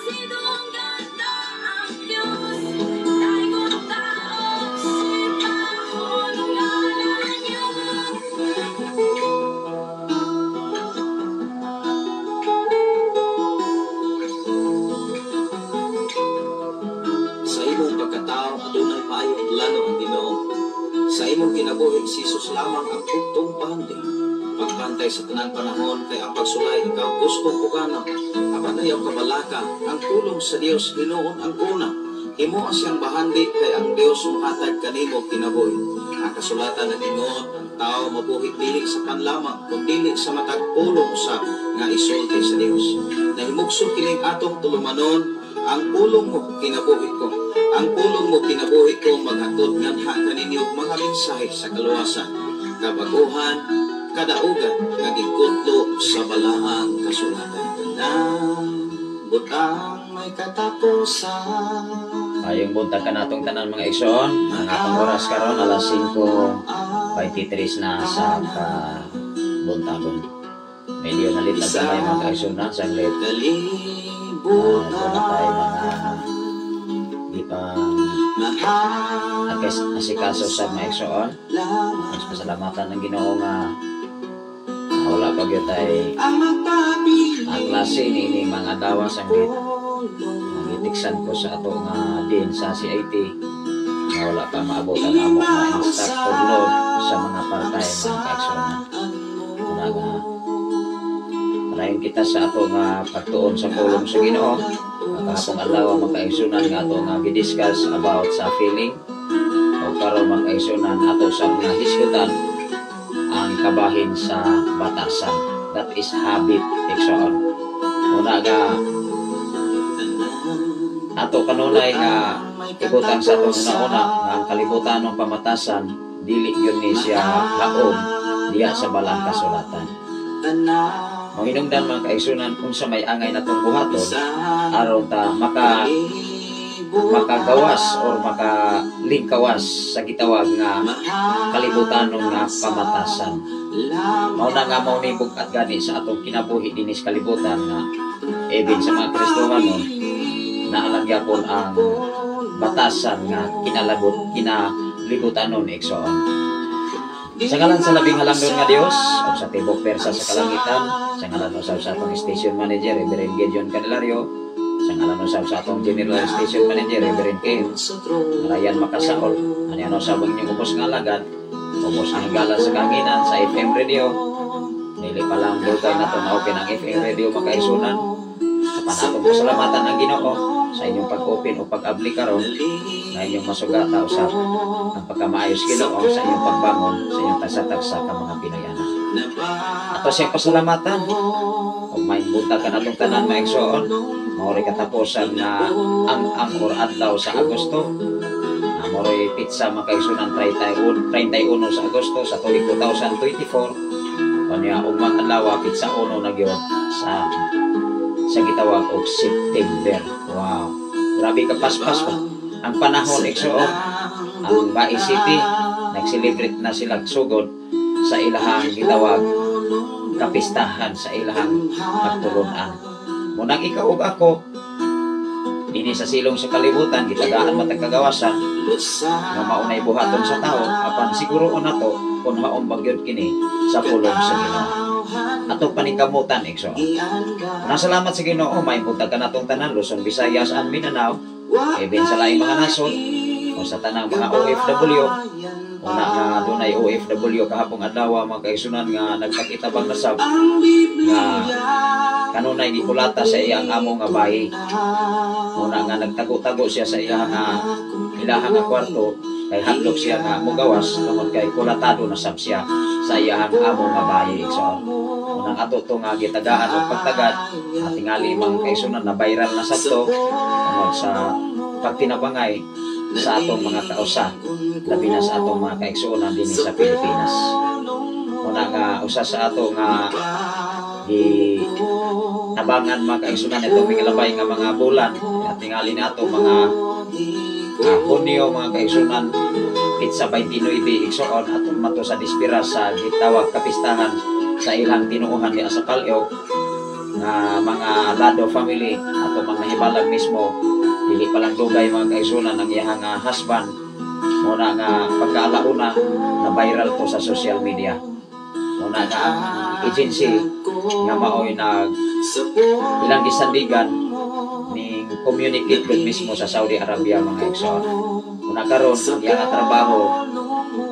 Masidunggan ta ang Diyos, Daygon ta og sipahon ngalan niya. Sa imong pagkatao adunay maayong plano ang Ginoo. Sa imong kinabuhi, si Jesus lamang ang bugtong bahandi. Pagbantay sa tanang panahon kay ang pagsulay ikaw gusto pugana. Apan ayaw kabalaka, ang pulong sa Dios hinuon ang una. Himoa siyang bahandi kay ang Dios mohatag kanimo kinabuhi. Ang kasulatan nag-ingon, ang tao mabuhi dili sa pan lamang, kun dili sa matag pulong sa nga isulti sa Dios. Nahimugso kining atong tulumanon, ang pulong mo kinabuhi ko. Ang pulong mo kinabuhi ko maghatod nganha kaninyo mga mensahe sa kaluwasan, kabaguhan, kadaugan, nga gikutlo sa balaang kasulatan. Tanang butang may katapusan. Maayong buntag kanatong tanan, mga igsoon. Ang atong oras karon alas 5:23 na sa kabuntagon. Medyo nalit na gamay, mga kaigsoon na saglit. Doon na tayo mga di pa akes asikaso sa mga igsoon. Mas pasalamatan ng Ginoo nga wala pa gyud tay ang klase ni ini mga adlaw, saglit. Gitiksan ko sa ato nga din sa CIT nga wala pa maabot ang amo nga instructor load sa mga part-time, mga kaigsoon. Una nga padayon kita sa ato nga pagtuon sa pulong sa Ginoo. Kahapong adlaw, mga kaigsunan, nga ato nga gidiscuss about sa feeling o karon, mga kaigsunan, ato sa mga hisgutan ang kabahin sa batasan, that is habit, igsoon. Una nga ato kanunay nga ibutang sa atong una-una nga ang kalibutan ng pamatasan dili yun ni siya haom diya sa balang kasulatan. Manginungdan, mga kaigsunan, unsa may angay natong buhaton aron ta makagawas or makalingkawas sa gitawag nga kalibutan nga pamatasan? Mao na nga mao ni bug-at gani sa atong kinabuhi dinhi sa kalibutan nga even sa mga Kristohanon naa gyapon ang batasan nga kinalabot kinalibutanon, igsoon. Sa ngalan sa labing halangdon nga Dios ug sa tibok persa sa kalangitan, sa ngalan usab sa atong station manager, Reverend Gideon Candelario, sa ngalan usab sa atong general station manager, Reverend Ken Ryan Makasaol, ani ano sa inyong ubos nga alagad, ubos nga higala sa kahanginan sa FM radio. Dili pa lang dugay na to na open ang FM radio, mga kaigsunan. Apan atong pasalamatan ang Ginoo sa inyong pag-open o pag-abli karon na inyong masugata usab ang pagkamaayos Ginoo sa inyong pagbangon sa inyong tagsa-tagsa ka mga Pinoyana. Ato siyang pasalamatan. Ug maayong buntag kanatong tanan, mga igsoon. Mao katapusan na ang or adlaw sa Agosto. Mao petsa, mga kaigsunan, 31, 31 sa Agosto sa tuig 2024. Unya ugmang adlaw petsa 1 na gyud sa gitawag og September. Wow. Grabe ka paspas pa ang panahon, igsoon. Ang Bais City nag-celebrate na sila sugod sa ilahang gitawag kapistahan sa ilahang pagtulunan. Munang ikaw ug ako dinhi sa silong sa kalibutan gitagaan matag kagawasan nga maunay buhaton sa tao, apan siguro na to kung haom ba gyud kini sa pulong sa Ginoo. Atong paningkamutan, igsoon. Unang salamat sa Ginoo, may buntag kanatong tanan, Luzon, Visayas and Mindanao, even sa laing mga nasod o sa tanang mga OFW. Una nga dunay OFW kahapong adlaw, mga kaigsunan, nga nagpakitabang na sab nga kanunay gikulata sa iyang amo nga bayi. Una nga nagtago-tago siya sa iyang nga ilaha nga kwarto kay hadlok siya nga mogawas tungod kay kulatado na sab siya sa iyang amo nga bayi, igsoon. Unang ato to nga gitagaan og pagtagad at tingali, mga kaigsunan, na viral na sad to tungod sa pagtinabangay sa atong mga kausa, labi na sa atong mga kaigsuonan dinhi sa Pilipinas. Una nga usa sa ato nga gi tabangan, mga kaigsunan, itong mingilabay nga mga bulan at tingali na ato mga Hunyo, mga kaigsunan, petsa 29, igsoon, atong mato sa dispira sa gitawag kapistahan sa ilang tinuohan diha sa Calio. Nga mga Lado family ato mga nahibalag mismo, dili pa lang dugay, mga kaigsunan, ang iyang nga husband. Muna nga pagkaalauna na viral to sa social media. Muna nga ang agency nga maoy nag ilang gisandigan ning communicate gud mismo sa Saudi Arabia, mga igsoon. Una karon ang iyang trabaho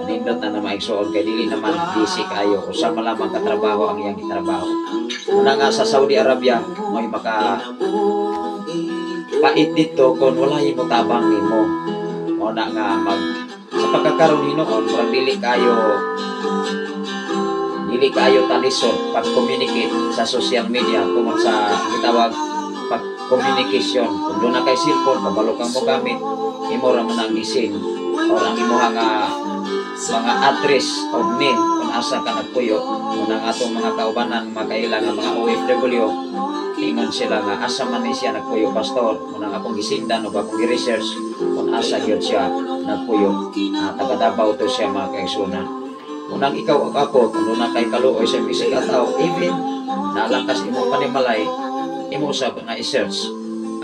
nindot na na, mga igsoon, kay dili naman busy kayo, usa man lamang ka trabaho ang iyang gitrabaho. Una nga sa Saudi Arabia mo'y maka pait dito kung wala mo tabang nimo. Mao na nga mag sa pagkakaroon hinuon murag dili kayo talisod pag-communicate sa social media tungod sa gitawag pag-communication. Kung doon na kay cellphone, kabalo kang mo gamit, imo ra man ang isin or ang imuha nga mga address o name kung asa ka nagpuyo. Unang atong mga kaubanan makaila nga mga OFW, ingon sila nga asa man ni siya nagpuyo, pastor. Unang akong gisindan o akong gi-research kung asa gyud siya nagpuyo. Taga Davao to siya, mga kaigsunan. Unang ikaw ug ako, kung doon na kay kaluoy sa bisag tao, even nalakas imong panimalay, imo usab nga i-search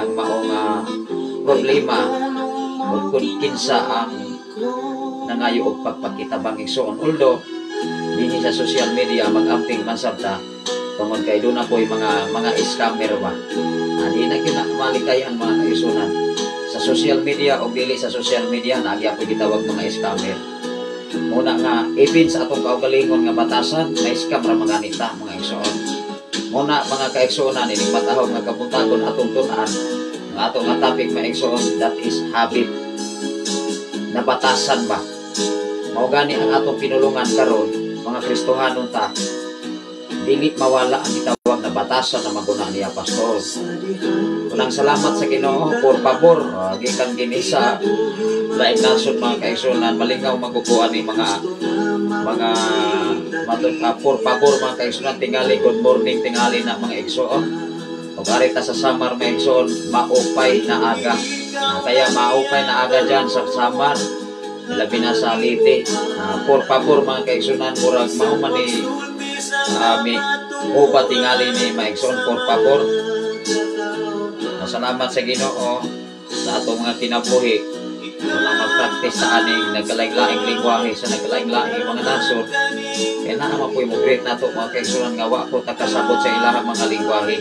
ang maong problema o kung kinsa ang nangayo og pagpakitabang, igsoon. Although dinhi sa social media mag-amping man sab ta tungod kay doon na po'y mga scammer ba. Di na gyud na malikayan, mga kaigsunan, sa social media o dili sa social media, naagya po gitawag mga scammer. Muna nga even sa atong kaugalingon nga batasan, may scam ra mga nita, mga igsoon. Muna, mga kaigsuonan, ining matahog nga kabuntagon atong tun-an ang atong nga topic, mga igsoon, that is habit. Nabatasan ba? Mao gani ang atong pinulungan karon, mga Kristohanon ta, dili mawala ang gitawag na batasan na maguna niya, pastor. Unang salamat sa Ginoo, por favor, gikan gini sa laing nasod, mga kaigsunan, malingaw magukuha ni mga matud por favor, mga kaigsunan, tingali good morning tingali na, mga igsoon. Ug ari ta sa Samar, mga igsoon, maupay na aga. Kaya maupay na aga dyan sa Samar, labi na sa Leyte. Por favor, mga kaigsunan, murag mao man ni mi uba tingali ni, mga igsoon, por favor. Salamat sa Ginoo sa atong mga kinabuhi. Wala mag-practice sa aning nagkalaing-laing lingwahe sa nagkalaing-laing mga nasod. Kaya naa man po'y mo great nato, mga kaigsunan, nga wa ko takasabot sa ilahang mga lingwahe.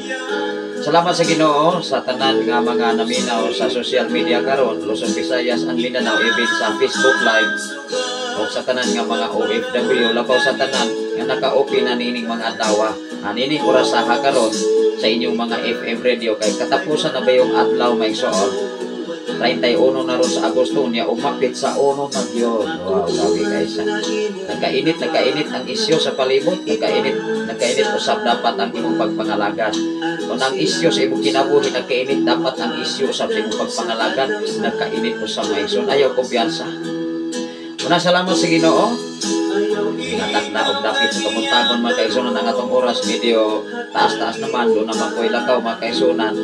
Salamat sa Ginoo sa tanan nga mga naminaw sa social media karon, Luzon, Visayas and Mindanao, even sa Facebook Live o sa tanan nga mga OFW, labaw sa tanan nga naka-open na niining mga adlaw. Niining orasaha karon sa inyong mga FM radio kay katapusan na ba yung adlaw, may igsoon? 31 na ron sa Agosto niya, umapit sa 1 na gyud. Wow, grabe kaysa. Nagkainit, nagkainit ang isyu sa palibot, nagkainit, nagkainit usab dapat ang imong pagpangalagad. Kung ang isyu sa imong kinabuhi nagkainit, dapat ang isyu usab sa imong pagpangalagad nagkainit usab, mga igsoon. Ayaw kumpiyansa. Una, salamat sa Ginoo. Ginatakda og dapit sa kabuntagon, mga kaigsunan, ang atong oras medyo taas-taas naman, doon naman ko'y lakaw, mga kaigsunan.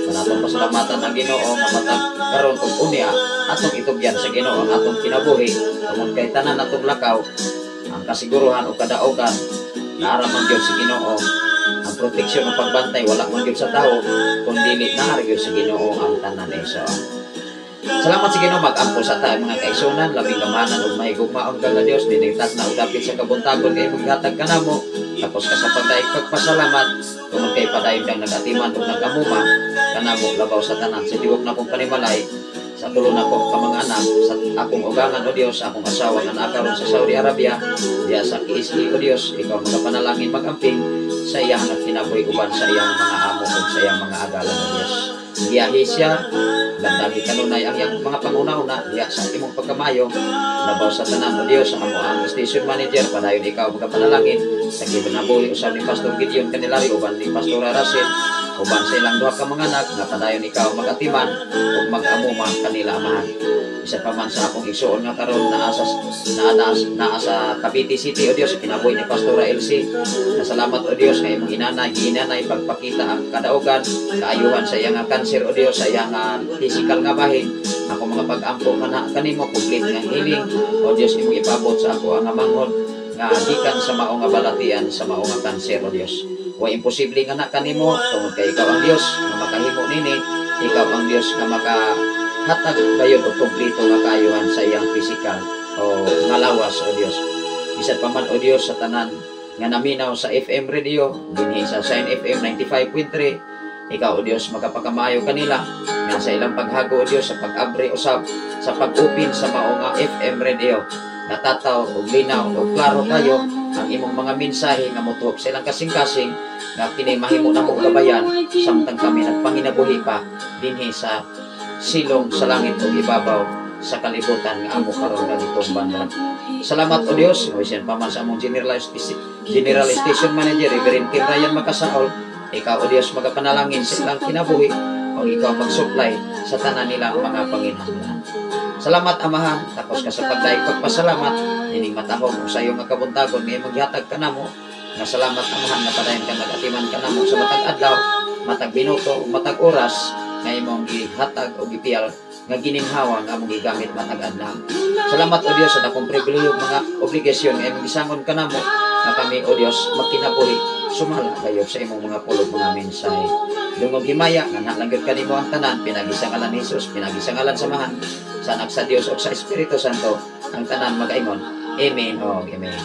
Atong pasalamatan ang Ginoo nga matag karon ug unya atong itugyan sa Ginoo ang atong kinabuhi tungod kay tanan atong lakaw, ang kasiguruhan o kadaogan naara man gyud sa Ginoo. Ang proteksyon o pagbantay wala man gyud sa tao kun dili naa gyud sa Ginoo ang tanan eh. So salamat sa Ginoo, mag-ampo sa tayo, mga kaigsunan. Labing gamanan ug mahigugmaon ka nga Dios, dinigtat na og dapit sa kabuntagon kay imong gihatag kanamo. Tapos ka sa pagdaig pagpasalamat tungod kay padayon kang nagatiman ug nagamuma kanamo, labaw sa tanan sa tibuok na akong panimalay, sa tulo na ko ka mga anak, sa akong ugangan o Dios, akong asawa nga naa karon sa Saudi Arabia, diya sa KSA. O Dios, ikaw magapanalangin, magamping sa iyang kinabuhi uban sa iyang mga amo ug sa iyang mga agalan. O Dios, giyahi siya, landagi kanunay ang iyang mga panguna-una diya sa imong pagkamayo. Labaw sa tanan, o Dios, amo ang station manager, padayon ikaw magapanalangin sa kinabuhi usab ni Pastor Gideon Candelario uban ni Pastor Russell uban sa ilang duha ka mga anak nga padayon ikaw magatiman ug mag-amuma kanila, Amahan. Isa pa man sa akong igsuon nga karon naa naa naa sa Cavite City, O Dios, kinabuhi ni Pastora Elsie. Nasalamat, O Dios, nga imong inanay giinanay pagpakita ang kadaugan kaayuhan sa iyang kanser, O Dios, sa iyang physical nga bahin. Ako mga pag-ampo kana kanimo, complete nga healing, O Dios, imong ipabot sa ako ang manghod nga gikan sa mao nga balatian, sa mao nga kanser, O Dios. Wa imposible nga na kanimo tungod kay ikaw ang Dios nga makahimo nini, ikaw ang Dios nga makahatag gayud og kompleto nga kaayuhan sa iyang physical o nga lawas, O Dios. Bisan pa man, O Dios, sa tanan nga naminaw sa FM radio dinhi sa Shine FM 95.3, ikaw, O Dios, magapakamayo kanila nga sa ilang paghago, O Dios, sa pag-abre usab, sa pag-open sa mao nga FM radio, natataw og linaw og klaro kayo ang imong mga mensahe nga motuok sa ilang kasing-kasing, nga kini mahimo namong gabayan samtang kami nagpanginabuhi pa dinhi sa silong sa langit ug ibabaw sa kalibutan nga amo karon nga gitumbanan. Salamat, O Dios, o bisan pa man sa among General Station Manager, Reverend Kim Ryan Makasaol, ikaw, O Dios, magapanalangin sa ilang kinabuhi o ikaw mag-supply sa tanan nilang mga panginahanglan. Salamat, Amahan, takos ka sa pagdayeg pagpasalamat ining matahom ug sayo nga kabuntagon nga imong gihatag kanamo. Nga salamat, Amahan, nga padayon ka nag-atiman kanamo sa matag adlaw, matag minuto ug matag oras nga imong gihatag o gipiyal nga gininhawa nga among gigamit matag adlaw. Salamat, O Dios, sa dakong pribilehiyo, mga obligasyon nga imong gisangon kanamo nga kami, O Dios, magkinabuhi sumala kayo sa imong mga pulong, mga mensahe. Dungog himaya nga nalanggad kanimo ang tanan pinaagi sa ngalan ni Jesus, pinaagi sa ngalan sa Amahan, sa Anak sa Dios ug sa Espiritu Santo. Ang tanan magaingon, Amen o Amen.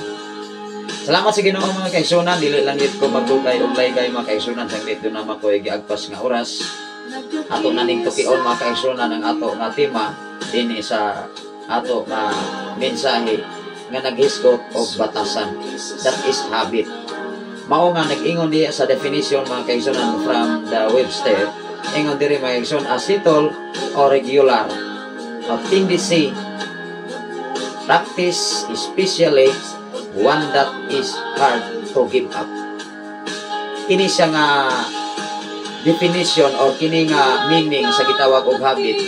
Salamat sa Ginoo, mga kaigsuonan. Dili lang gyud ko magdugay og laygay, mga kaigsuonan, sanglit duna man ko'y giagpas nga oras. Ato na ning tukion, mga kaigsuonan, ang ato nga tema dinhi sa ato nga mensahe nga naghisgot og batasan, that is habit. Mao nga nag-ingon diya sa definition, mga kaigsuonan, from the Webster, ingon diri, mga kaigsuonan, a settled or regular of tendency, practice, especially one that is hard to give up. Kini siya nga definition or kini nga meaning sa gitawag og habit.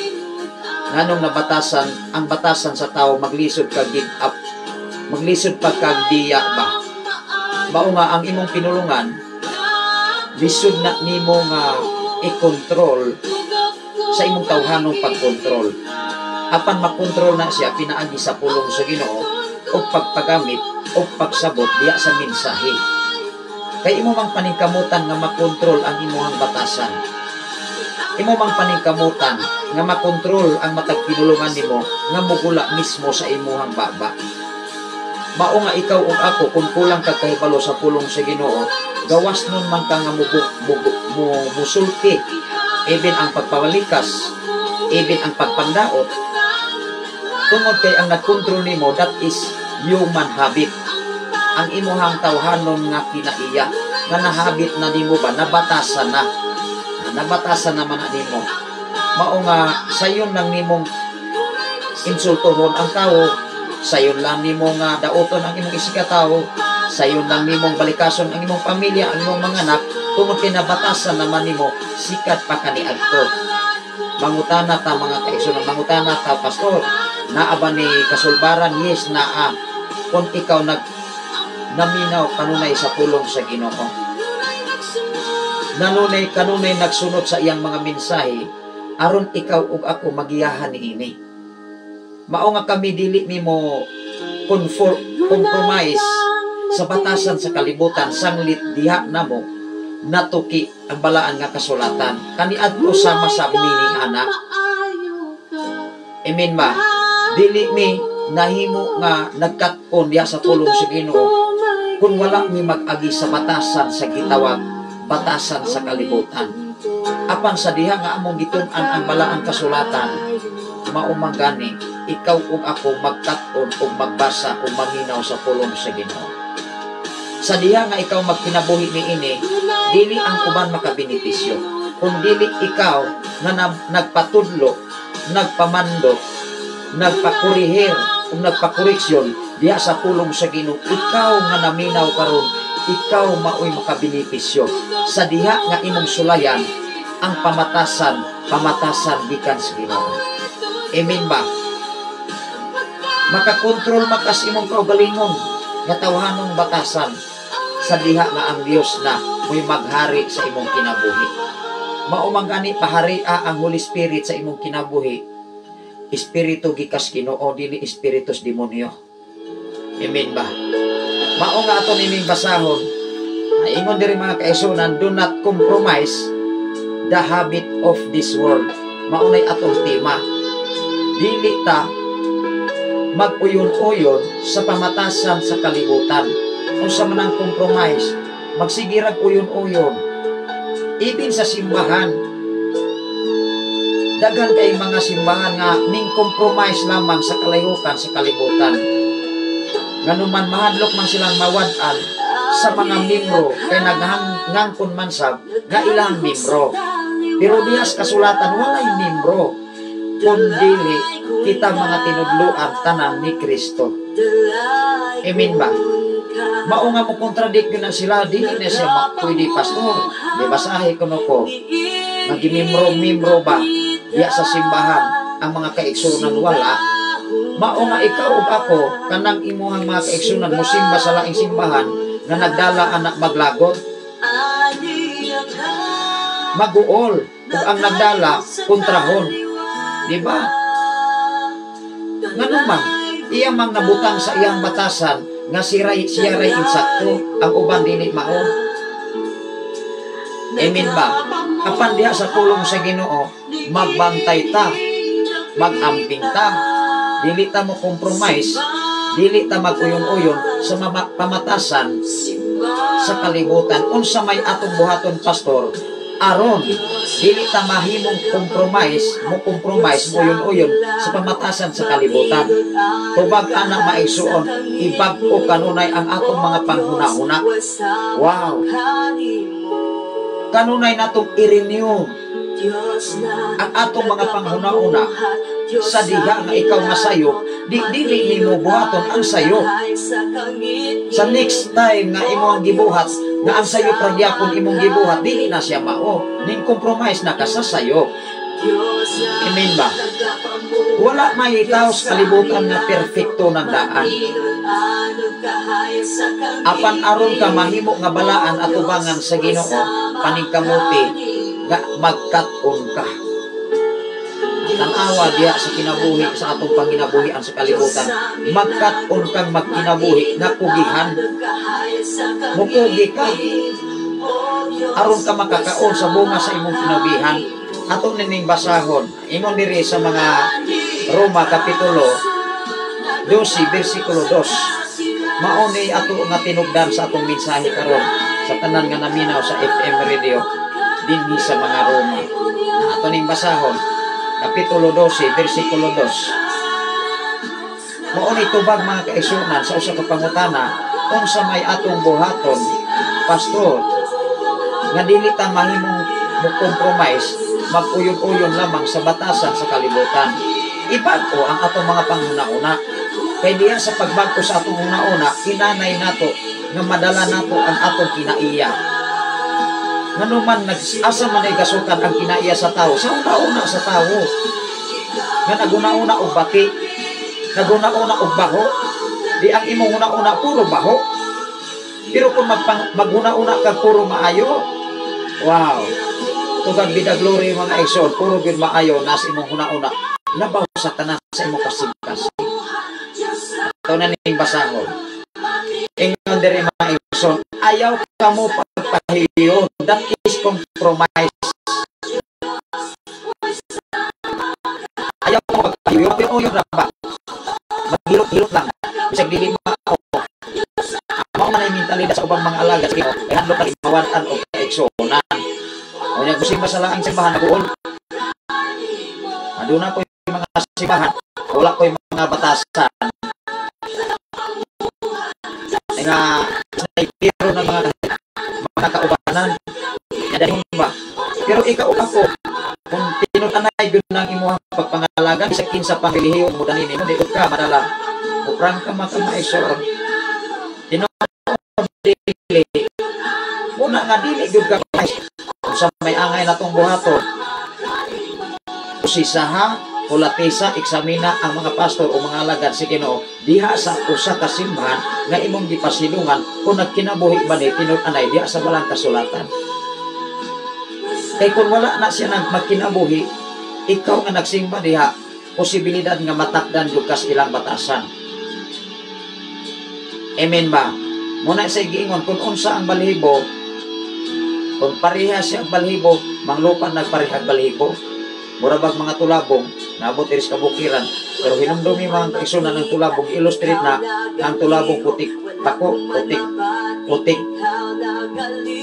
Nganong nabatasan ang batasan sa tao, maglisod ka give up, maglisod pa kag diya ba. Mao nga ang imong pinulungan, lisod na nimo nga i-control sa imong tawhanong pagkontrol. Apan makontrol na siya pinaagi sa pulong sa Ginoo o pagpagamit o pagsabot diya sa mensahe. Kay imo mang paningkamutan nga makontrol ang imong batasan. Imo mang paningkamutan nga makontrol ang matag pinulungan nimo nga mugula mismo sa imuhang baba. Mao nga ikaw ug ako, kung kulang ka kahibalo sa pulong sa Ginoo, gawas nun man ka nga musulti, even ang pagpawalikas, even ang pagpangdaot, tungod kay ang nagkontrol nimo, that is human habit, ang imuhang tawhanon nga kinaiya nga nahabit na nimo ba, nabatasan na, nabatasan naman na nimo. Mao nga sayon lang nimong insultohon ang tao, sayon lang nimo nga dauton ang imong isigkatawo, sayon lang nimong balikason ang imong pamilya, ang imong mga anak, tungod kay nabatasan naman nimo sikat pa kaniadto. Mangutana ta, mga kaigsuonan, mangutana ta, "Pastor, naa ba ni kasulbaran?" Yes, naa. Kung ikaw naminaw kanunay sa pulong sa Ginoo, nanunay kanunay nagsunod sa iyang mga mensahe, aron ikaw ug ako magiyahan niini. Mao nga kami dili nimo conform, compromise sa batasan sa kalibutan sanglit diha namo natuki ang balaan nga kasulatan kaniadto sama sa mini ana. Amen ba? Dili mi nahimo nga nagkat-on diha sa pulong sa Ginoo kung wala mi mag-agi sa batasan sa gitawag batasan sa kalibutan. Apan sa diha nga among gitun-an ang balaan kasulatan, mao man gani ikaw ug ako magkat-on ug magbasa ug maminaw sa pulong sa Ginoo. Sa diha nga ikaw magkinabuhi niini, dili ang uban makabenepisyo kung dili ikaw nga nagpatudlo, nagpamando, nagpakurihir ug nagpakoreksyon diha sa pulong sa Ginoo. Ikaw nga naminaw karon, ikaw maoy makabenepisyo sa diha nga imong sulayan ang pamatasan, pamatasan gikan sa Ginoo. Amen ba? Makakontrol makas imong kaugalingon nga tawhanong batasan sa diha nga ang Dios na mo'y maghari sa imong kinabuhi. Mao man gani paharia ang Holy Spirit sa imong kinabuhi. Espiritu gikas Ginoo, dili espiritus demonyo. Amen ba? Mao nga ato niming basahon Ingon diri, mga kaigsuonan, do not compromise the habit of this world. Maunay atong tema. Dili ta mag-uyon-uyon sa pamatasan sa kalibutan. Unsa man ang compromise, magsige rag uyon-uyon. Even sa simbahan, daghan kay mga simbahan nga ning compromise lamang sa kalahukan sa kalibutan. Nganuman mahadlok man silang mawad-an sa mga membro kay naghangkon man sab nga ilang membro. Pero diha sa kasulatan, walay membro kundili kita mga tinudluan tanan ni Kristo. Amen ba? Mao nga mo contradict yun na sila, dili na siya pwede, pastor. Di basahe kuno ko, nagimimro-mimro ba diya sa simbahan ang mga kaigsunan? Wala. Mao nga ikaw ug ako, kanang imuhang mga kaigsunan mosimba sa laing simbahan nga nagdala anak, maglagot, maguol ug ang nagdala kontrahon, di ba? Ngano man iya mang nabutang sa iyang batasan nga siray siya ray insakto, ang uban dili mao? Amen ba? Apan diha sa pulong sa Ginoo, magbantay ta, magamping ta, dili ta mo compromise, dili ta mag-uyon-uyon sa pamatasan sa kalibutan. Unsa may atong buhaton, pastor, aron dili ta mahimong compromise, mo compromise, mo uyon-uyon sa pamatasan sa kalibutan? Tubag ana, maigsuon, ibag-o kanunay ang atong mga panghuna-huna. Wow, kanunay natong i-renew ang atong mga panghuna-huna sa diha nga ikaw masayo, di dili nimo buhaton ang sayo. Sa next time nga imo ang gibuhat, nga ang sayo pragyapon imong gibuhat, dili na siya mao. Ning compromise na ka sa sayo. Amen ba? Wala may tao sa kalibutan nga perfecto ng daan. Apan aron ka mahimo nga balaan atubangan sa Ginoo, paningkamuti nga magkat-on ka. Tanawa diha sa kinabuhi sa atong panginabuhian sa kalibutan. Magkat-on kang magkinabuhi nga kugihan. Mukugi ka aron ka makakaon sa bunga sa imong kinabihan. Ato nining basahon. Ingon diri sa mga Roma kapitulo 12 bersikulo 2. Mao ni ato nga tinugdan sa atong mensahe karon sa tanan nga naminaw sa FM radio dinhi sa mga Roma. Ato ning basahon, kapitulo 12 bersikulo 2. Mao ni tubag, mga kaigsuonan, sa usa ka pangutana, unsa may atong buhaton, pastor, nga dili ta mahimong mo compromise, mag-uyon-uyon lamang sa batasan sa kalibutan? Ibag-o ang atong mga panghuna-una. Kay diya sa pagbag-o sa atong huna-una, kinanay nato nga madala nato ang atong kinaiya. Nganuman nag asa man ay gasukan ang kinaiya sa tao? Sa una-una sa tao. Nga naguna-una og bati, naguna-una og baho, di ang imong una-una puro baho. Pero kung maghuna-una ka puro maayo, wow. To God be the glory, mga igsoon, puro gyud maayo nasa imong huna-una. Labaw sa tanan sa imong kasing-kasing. Ito na ning basahon. Ingon diri, mga igsoon, ayaw kamo pagpahiyon. That is compromise. Ayaw kamo pagpahiyon. Pero yun na ba? Maghilot-hilot lang. Bisag dili mao. Mao man ay mentalidad sa ubang mga alagad. Sige, ay hadlok ka mawad-an og kaigsuonan. O nya gusto sa laing simbahan, naguol. Aduna ko yung mga simbahan, wala ko yung mga batasan. Nga biro ng mga kaubanan. Dahil ba? Pero ikaw ug ako, kung tinud-anay gyud ng imuhang pagpangalaga sa kinsa pang relihiyon mo dani nimo, di ka madala. Muprang ka makamaigsoon. Tinuod dili. Una nga dili gyud ka sa may angay natong buhaton. Usisaha, hulatisa, eksamina ang mga pastor o mga alagad si Ginoo diha sa usa ka simbahan nga imong gipasilungan kung nagkinabuhi ba ni tinud-anay diha sa balang kasulatan. Kay kung wala na siya nang magkinabuhi, ikaw nga nagsimba diha, posibilidad nga matakdan jud kas ilang batasan. Amen ba? Muna sa giingon kung unsa ang balhibo, kung pareha siya ang balhibo, manglupan nagparehag balhibo. Mura bag mga tulabong, naabot iris kabukiran. Pero hinumdumi mga kaigsunan ng tulabong, illustrate na ang tulabong putik tako, putik, putik.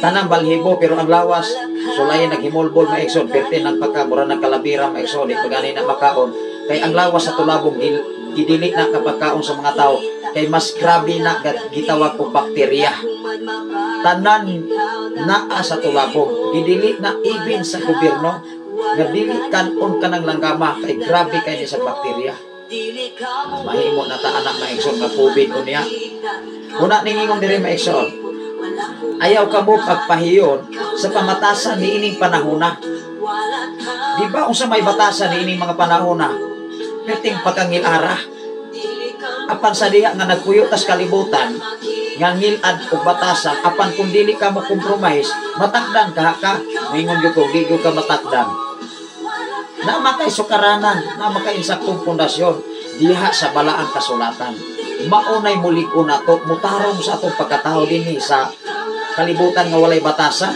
Tanang balhibo, pero ang lawas, sulayan naghimulbol mga igsoon, perti nagpaka, mura nagkalabira mga igsoon, di pagani na makaon. Kay ang lawas sa tulabong, gidili na kapagkaon sa mga tao, kay mas grabe na gitawag og bakterya. Tanan naa sa tulabong, gidili na even sa gobyerno, nga dili kanon ka ng langgama, kay grabe kay ni sa bakterya. Mahimo na ta anak mga igsoon nga COVID unya. Una ningingon diri mga igsoon, ayaw ka mo pagpahiyon sa pamatasan niining panahona. Di ba unsa may batasan niining mga panahona? Perting pagkangilara. Apan sa diha nga nagpuyo tas kalibutan, nga ngilad og batasan, apan kung dili ka mo compromise, matakdan ka ka. Moingon gyud ko, di gyud ka matakdan. Naa kay sukaranan, naa kay insaktong pundasyon diha sa balaang kasulatan. Maunay mulig-on nato, mutarong sa atong pagkatao dinhi sa kalibutan nga walay batasan.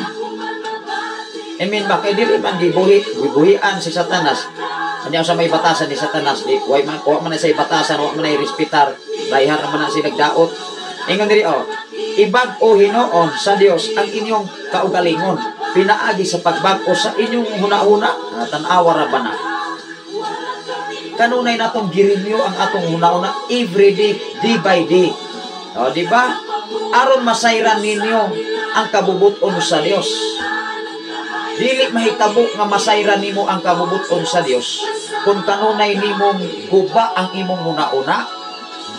Amen ba? Kay dili man gibuhian si Satanas. Anya sa may batasan ni Satanas, di way man wa man na say batasan, wa man na respetar, dayhan man na sila nagdaot. Ingon diri oh, ibag-o hinuon sa Dios ang inyong kaugalingon, pinaagi sa pagbag-o sa inyong hunahuna. Tan-awa ra ba na? Kanunay natong girenew ang atong hunahuna every day, day by day. O, di ba? Aron masayran ninyo ang kabubuton sa Dios. Dili mahitabo nga masayran nimo ang kabubuton sa Dios kung kanunay nimong guba ang imong hunahuna,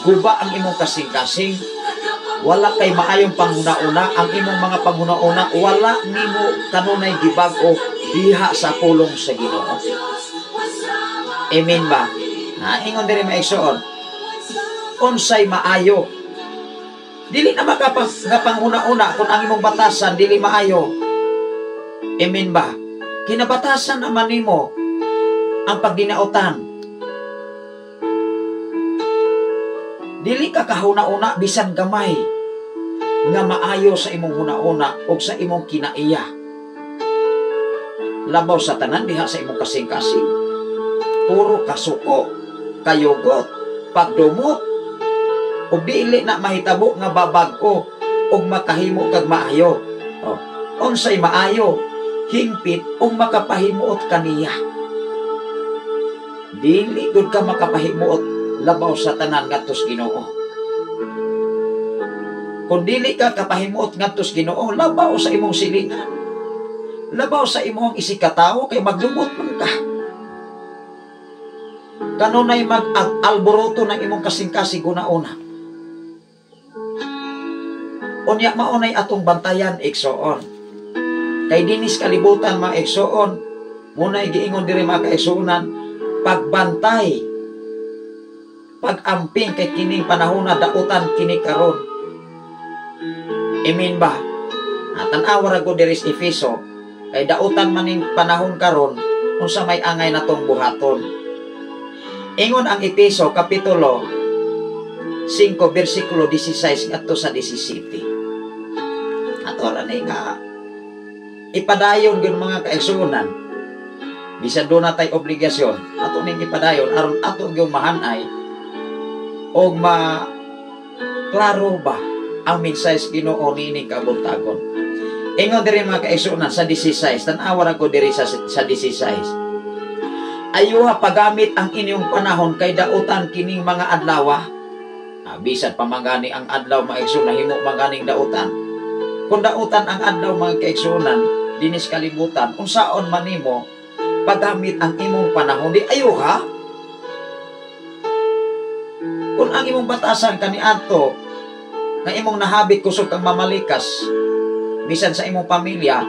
guba ang imong kasing-kasing, wala kay maayong panghuna-una, ang imong mga panghuna-una wala nimo kanunay gibag-o diha sa pulong sa Ginoo. Amen ba? Ha, ingon diri mga igsoon, unsay maayo? Dili na makapang nga panghuna-una kung ang imong batasan dili maayo. Amen ba? Kinabatasan naman nimo ang pagdinautan. Dili ka kahuna-una bisan gamay nga maayo sa imong huna-una o sa imong kinaiya. Labaw sa tanan diha sa imong kasing-kasing. Puro kasuko, kayugot, pagdumot, ug dili na mahitabo nga babag-o ug makahimo kag maayo. O, unsay maayo? Hingpit ug makapahimuot kaniya. Dili gud ka makapahimuot labaw sa tanan ngadto sa Ginoo. Kung dili ka kapahimuot ngadto sa Ginoo, labaw sa imong silingan, labaw sa imong isikatawo, kay magdumot man ka. Kanunay mag-alboroto ng imong kasing-kasing una-una. Unya maunay atong bantayan igsoon. Kay dinis kalibutan mga igsoon, muna'y giingon diri mga kaigsuonan, pagbantay, pag-amping kay kining panahona dautan kini karon. Amen ba? Tan-awa ra ko diri sa Efeso, kay dautan maning panahon karon unsa may angay natong buhaton. Ingon ang Efeso kapitulo 5 bersikulo 16 ngadto sa 17. Ato ra ni nga ipadayon gyud mga kaigsuonan. Bisan doon natay obligasyon, ato ning ipadayon aron ato gyud mahanay og ma klaro ba ang mensahe sa Ginoo niining kabuntagon. Ingon diri mga kaigsuonan sa 16, tan-awa ra ko diri sa 16. Ayuha pagamit ang inyong panahon kay dautan kining mga adlaw. Bisan pa man gani ang adlaw mga igsoon, nahimo man ganing dautan. Kung dautan ang adlaw mga kaigsuonan dinis kalibutan, unsaon man nimo pagamit ang imong panahon, di ayuha. Kung ang imong batasan kaniadto nga imong nahabit kusog kang mamalikas bisan sa imong pamilya,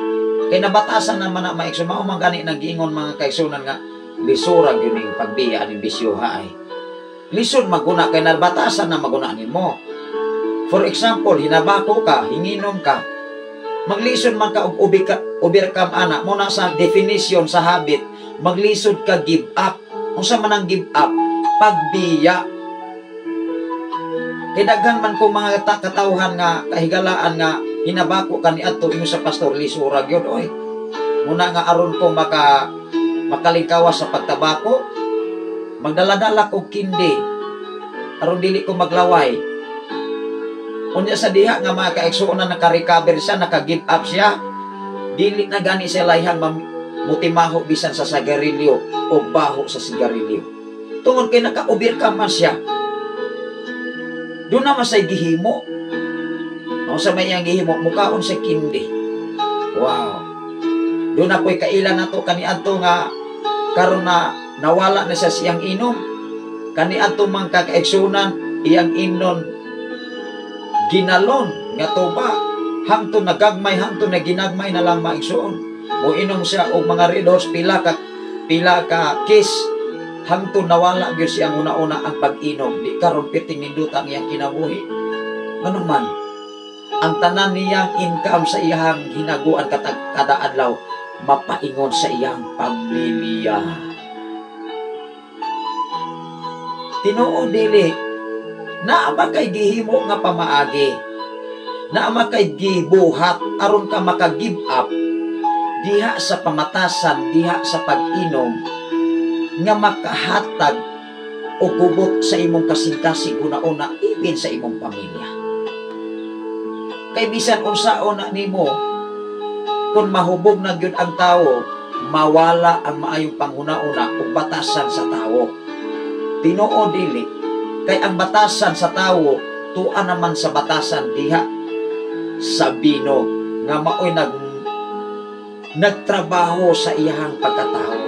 kay nabatasan naman na mga igsoon, mao man gani nang giingon mga kaigsuonan nga lisura gyud ning pagbiya aning bisyoha ay. Lisod maguna kay nabatasan na maguna nimo. For example, hinabako ka, hinginom ka, maglisod man ka og overcome ana, mo na sa definition sa habit, maglisod ka give up. Unsa man ang give up? Pagbiya. Kay daghan man kong mga katawhan nga kahigalaan nga hinabako kaniadto, ingon sa pastor, lisura gyud oy. Muna nga aron ko makalingkawas sa pagtabako, magdala-dala ko kindi aron dili ko maglaway. Unya sa diha nga mga kaigsuonan, naka-recover siya, naka-give up siya, dili na gani siya layhan mutimaho bisan sa sigarilyo o baho sa sigarilyo. Tungod kay naka-overcome man siya. Doon naman siya'y gihimo. Ang sa may iyang gihimo, mukaon sa kindi. Wow. Doon na po'y kailan na to, kaniadto nga karon na nawala na siya siyang inom. Kaniadto man kakaigsunan, iyang inon ginalon nga tuba hangtod nagagmay, hangtod na ginagmay na lang, maigsuon. Mo inom siya og mga Red Horse, pila ka case, hangtod nawala gyud siyang una-una ang pag-inom. Di karon perting nindot ang iyang kinabuhi. Ngano man ang tanan niyang income sa iyang hinaguan katag kada adlaw mapaingon sa iyang pamilya. Tinuod dili? Naa ba kay gihimo nga pamaagi? Naa ba kay gibuhat aron ka maka-give up diha sa pamatasan, diha sa pag-inom nga makahatag o gubot sa imong kasing-kasing, una-una even sa imong pamilya? Kay bisan unsaon na nimo, kung mahubog na gyud ang tawo, mawala ang maayong panghuna-una ug batasan sa tawo. Tinuod dili? Kay ang batasan sa tawo tua naman sa batasan diha sa bino nga maoy nagtrabaho sa iyahang pagkatao.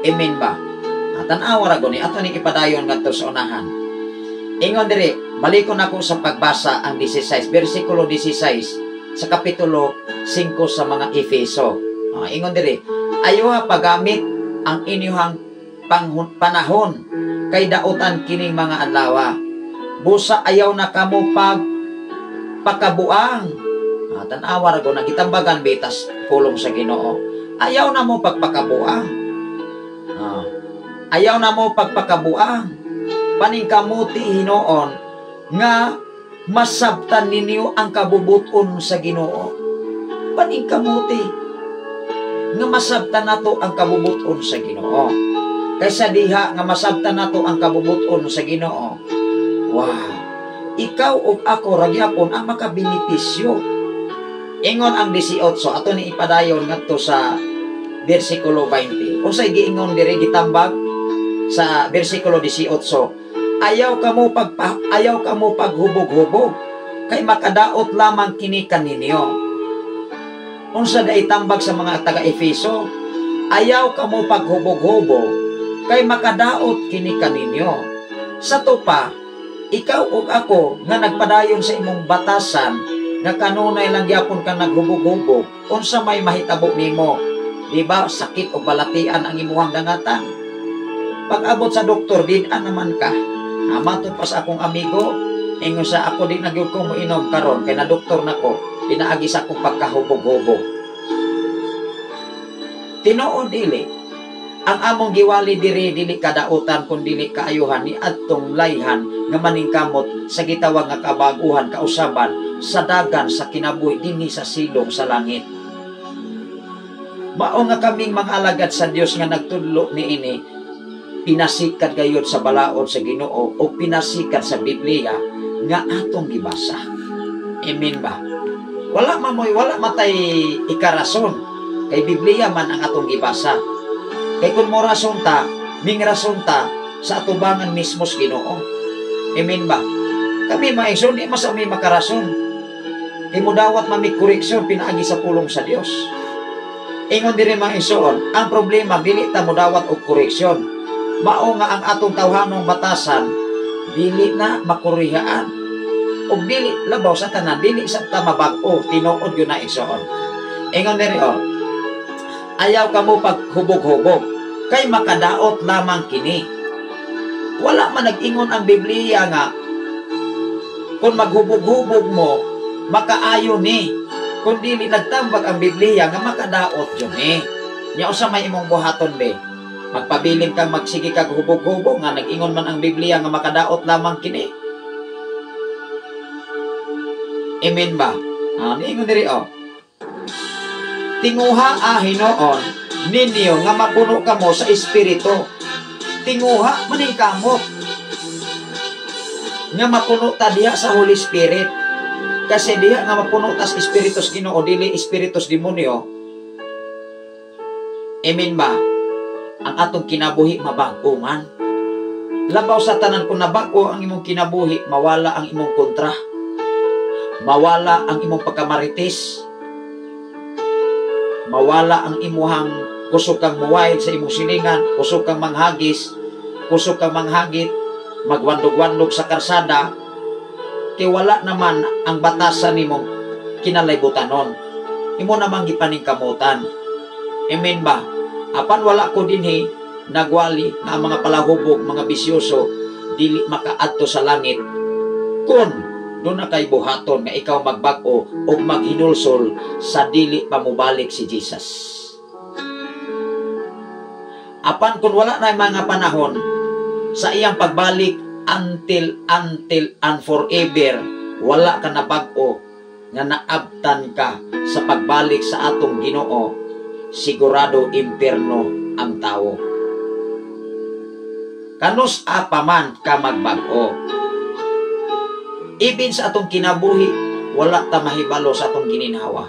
Amen ba? Tan-awa ra guni ato ning ipadayon ngadto sa unahan. Ingon diri, balikon ako sa pagbasa ang 16, bersikulo 16 sa kapitulo 5 sa mga Efeso. Ingon diri, ayaw paggamit ang inyuhang panahon kay dautan kining mga adlaw. Busa ayaw na kamo pag pakabuang. Tan-awa ra gud, gitambagan bitas pulong sa Ginoo. Ayaw na mo pagpakabuang. Ayaw na mo pagpakabuang. Paningkamuti hinuon nga masabtan ninyo ang kabubuton sa Ginoo. Paningkamuti nga masabtan nato ang kabubuton sa Ginoo. Kaysa diha nga masabtan nato ang kabubuton sa Ginoo. Wow. Ikaw ug ako ra gyapon ang makabenepisyo. Ingon ang 18, ato ni ipadayon ngadto sa bersikulo 20. Unsay giingon diri, gitambag sa bersikulo 18? Ayaw kamo paghubog-hubog kay makadaot lamang kini kaninyo. Unsa day tambag sa mga taga Efeso? Ayaw kamo paghubog-hubog kay makadaot kini kaninyo. Sa tupa, ikaw ug ako nga nagpadayon sa imong batasan nga kanunay lang gyapon ka naghubog-hubog, unsa may mahitabo nimo? Di ba sakit o balatian ang imuhang dangatan? Pag-abot sa doktor, din naman ka. Matod pa sa akong amigo, ingon sa ako, di na gyud ko moinom karon kay na doktor na ko, pinaagi sa akong pagkahubog-hubog. Tinuod dili? Ang among giwali diri dili kadautan kun dili kaayuhan ni adtong layhan nga maningkamot sa gitawag nga kabaguhan, kausaban sa dagan sa kinabuhi dinhi sa silong sa langit. Mao nga kaming mga alagad sa Dios nga nagtudlo niini, pinasikat gayud sa balaod sa Ginoo o pinasikat sa Biblia nga atong gibasa. Amen ba? Wala mamoy, wala matay ikarason kay Biblia man ang atong gibasa. Kay kung mo rason ta, ming rason ta sa atubangan mismo sa Ginoo. Amen ba? Kami maigsoon, di mas mi makarason. Kay mo dawat mami koreksyon pinaagi sa pulong sa Dios. Ingon diri, mga igsoon, ang problema dili ta modawat og koreksyon. Mao nga ang atong tawhanong batasan dili na makurihaan. Ug dili labaw sa tanan, dili sa ta mabag-o, tinuod yun na, igsoon. Ingon diri oh, ayaw kamo paghubog-hubog kay makadaot lamang kini. Wala man nag-ingon ang Biblia nga kung maghubog-hubog mo, makaayo ni. Kung dili nagtambag ang Biblia nga makadaot yun eh. Nya usa may imong buhaton be? Magpabilin kang magsige kag hubog-hubog nga nag-ingon man ang Biblia nga makadaot lamang kini. Amen ba? Ah, niingon diri oh. Tinguha a hinuon ninyo nga mapuno kamo sa Espiritu. Tinguha maning kamot nga mapuno ta diha sa Holy Spirit. Kasi diha nga mapuno ta sa Espiritu sa Ginoo, dili espiritu sa demonyo. Amen ba? Ang atong kinabuhi mabag-o man. Labaw sa tanan, kung nabag-o ang imong kinabuhi, mawala ang imong kontra. Mawala ang imong pagkamarites. Mawala ang imuhang kusog kang muwayad sa imong silingan, kusog kang manghagis, kusog kang manghagit, magwandog-wandog sa karsada, kay wala naman ang batasan nimong kinalaybutanon. Imo namang gipaningkamutan. Amen ba? Apan wala ko dinhi nagwali nga ang mga palahubog, mga bisyoso, dili makaadto sa langit kung duna kay buhaton nga ikaw magbag-o o maghinulsol sa dili pa mobalik si Jesus. Apan kung wala na mga panahon sa iyang pagbalik, until and forever, wala ka na bag-o nga naabtan ka sa pagbalik sa atong Ginoo, sigurado impierno ang tawo. Kanus pa man ka magbag-o. Ibin sa atong kinabuhi, wala ta mahibalo sa atong gininhawa.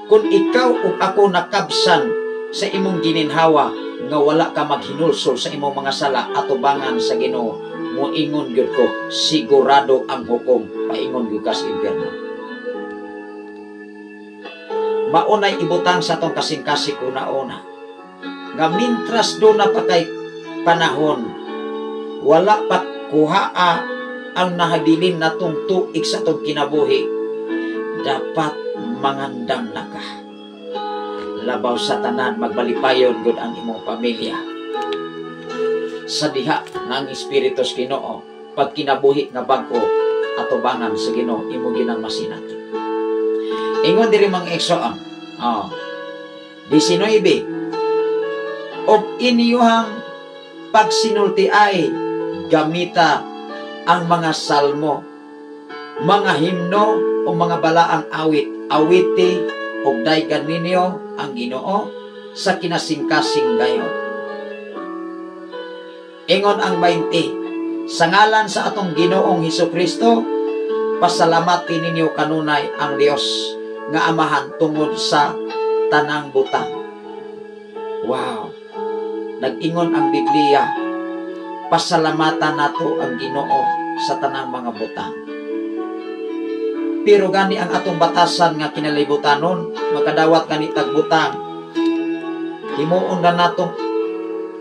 Kung ikaw ug ako nakabsan sa imong gininhawa nga wala ka maghinulsol sa imong mga sala atubangan sa Ginoo, moingon gyud ko, sigurado ang hukom, paingon gyud ka sa impyerno. Maunay ibutang sa atong kasing-kasing una-una nga mintras duna pa kay panahon, wala pa kuhaa ang nahabilin natong tuig sa atong kinabuhi, dapat mangandam na ka. Labaw sa tanan, magbalipayon gud ang imong pamilya sa diha nga ang Espiritu sa Ginoo, pag kinabuhi nga bag-o atubangan sa Ginoo, imo ginang masinati. Ingon diri, mga igsoon, oh, 19, og inyuhang pagsinulti ay gamita ang mga salmo, mga himno o mga balaang awit. Awiti og daygan ninyo ang Ginoo sa kinasingkasing gayon. Ingon ang 20, sa ngalan sa atong Ginoong Hesus Kristo, pasalamati ninyo kanunay ang Dios nga Amahan tungod sa tanang butang. Wow. Nag-ingon ang Biblia, pasalamatan nato ang Ginoo sa tanang mga butang. Pero gani ang atong batasan nga kinalibutanon, makadawat kani tag butang. Himuon na natong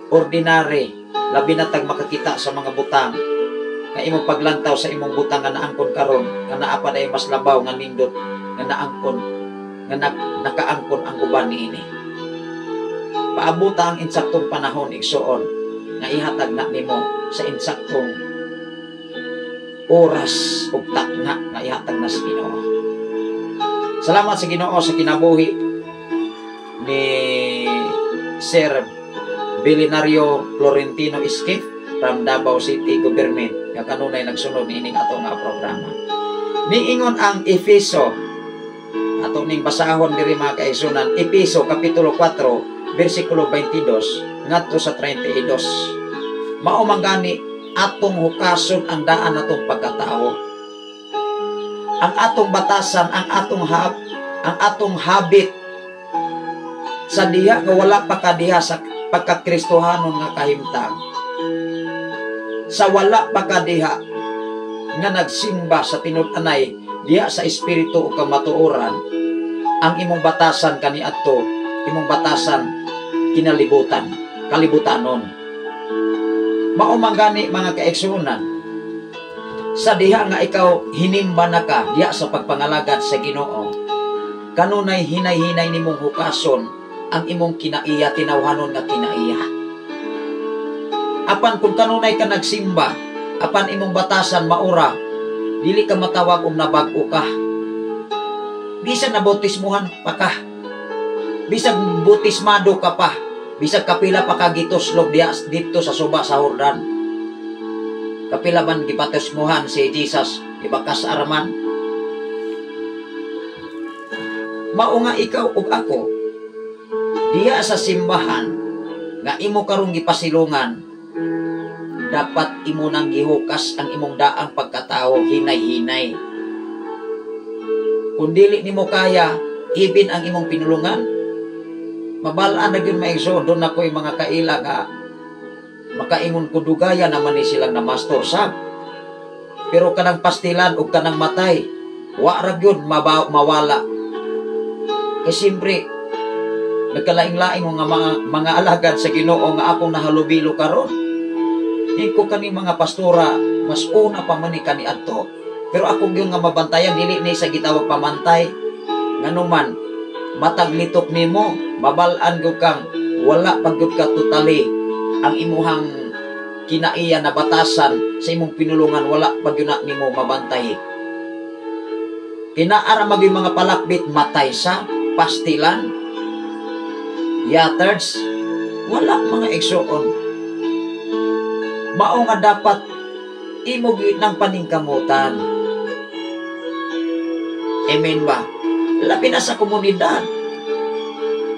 ordinary, labi na tag makakita sa mga butang. Nga imong paglantaw sa imong butang nga naangkon karon, nga naa pa mas labaw nga nindot nga naangkon, nga nakaangkon ang uban niini. Paabuta ang insaktong panahon, igsuon, nga ihatag na nimo sa insaktong oras ug takna nga ihatag na sa Ginoo. Salamat sa Ginoo sa kinabuhi ni Sir Bilinario Florentino Escape from Davao City Government nga kanunay nagsunod niining ato nga programa. Niingon ang Efeso, ato ning basahon diri, mga kaigsuonan, Efeso kapitulo 4 bersikulo 22 ngadto sa 32. Mao man gani atong hukason ang daan natong pagkatao. Ang atong batasan, ang atong habit sa diha nga wala pa ka diha sa pagkakristohanon nga kahimtang. Sa wala pa ka diha nga nagsimba sa tinud-anay diha sa espiritu o kamatuoran, ang imong batasan kaniadto, imong batasan kinalibutan, kalibutanon. Mao man gani, mga kaigsuonan, sa diha nga ikaw hinimba na ka diha sa pagpangalagad sa Ginoo, kanunay hinay-hinay nimong hukason ang imong kinaiya, tinawhanon nga kinaiya. Apan kung kanunay ka nagsimba, apan imong batasan maura, dili ka matawag og nabag-o ka. Bisan nabautismuhan pa ka. Bisag bautismado ka pa. Bisag kapila pa ka gituslog diha dito sa suba sa Jordan. Kapila man gibautismuhan si Jesus, ibakas araman. Mao nga ikaw ug ako diha sa simbahan nga imo karong gipasilungan, dapat imo nang gihukas ang imong daang pagkatao hinay-hinay. Kung dili nimo kaya, ibin ang imong pinulungan. Mabalaan na gyud, mga igsoon, doon ako'y mga kaila nga makaingon ko dugaya naman ni silang na mastor sab. Pero kanang pastilan o kanang matay, wa ra gyud mawala. Kay siyempre, nagkalaing-laing mga alagad sa Ginoo nga akong nahalubilo karon. Ko kani mga pastora, mas una pa man ni kaniadto. Pero ako gyud nga mabantayan, dili ni sa gitawag pamantay. Nganuman, matag litok nimo, mabal-an gyud kang wala pa gyud ka totally ang imuhang kinaiya na batasan sa imong pinulungan, wala pa gyud na nimo mabantay. Kinaara magyud mga palakbit, matay sa pastilan, yatards, wala, mga igsoon. Mao nga dapat imo gyud ng paningkamutan. Amen ba? Labi na sa komunidad.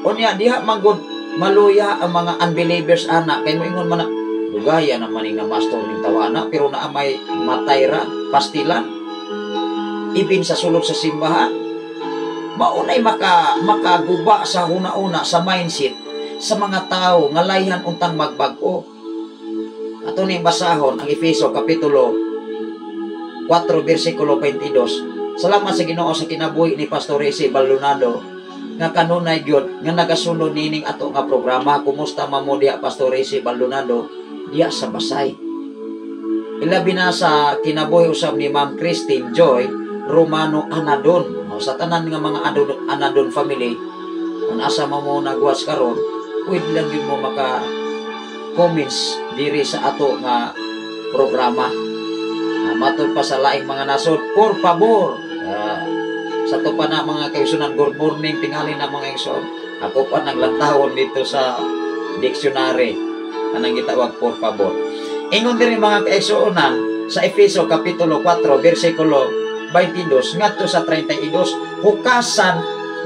Unya diha manggod maluya ang mga unbelievers ana kay moingon man na dugaya naman ning na-master ning tawana, pero naa may matay ra, pastilan, ibin sa sulod sa simbahan. Maunay makaguba sa huna-una, sa mindset sa mga tao nga layhan untang magbag-o. Ato ning basahon ang Efeso kapitulo 4 bersikulo 22. Salamat sa Ginoo sa kinabuhi ni Pastor Ese Baldonado nga kanunay gyud nga nagasunod nining ato nga programa. Kumusta man mo diha, Pastor Ese Baldonado, diha sa Basay? Ilabi na sa kinabuhi usab ni Ma'am Christine Joy Romano Anadon. O, sa tanan nga mga Anadon family, kung asa man mo nagwas karon, pwede lang yun mo maka comments diri sa ato nga programa. Matod pa sa laing mga nasod, por favor. Sa to pa na, mga kaigsuonan, good morning tingali na, mga igsoon. Ako pa naglantawon dito sa dictionary anang gitawag por favor. Ingon diri, mga kaigsuonan, sa Efeso kapitulo 4 bersikulo 22 ngadto sa 32, hukasan,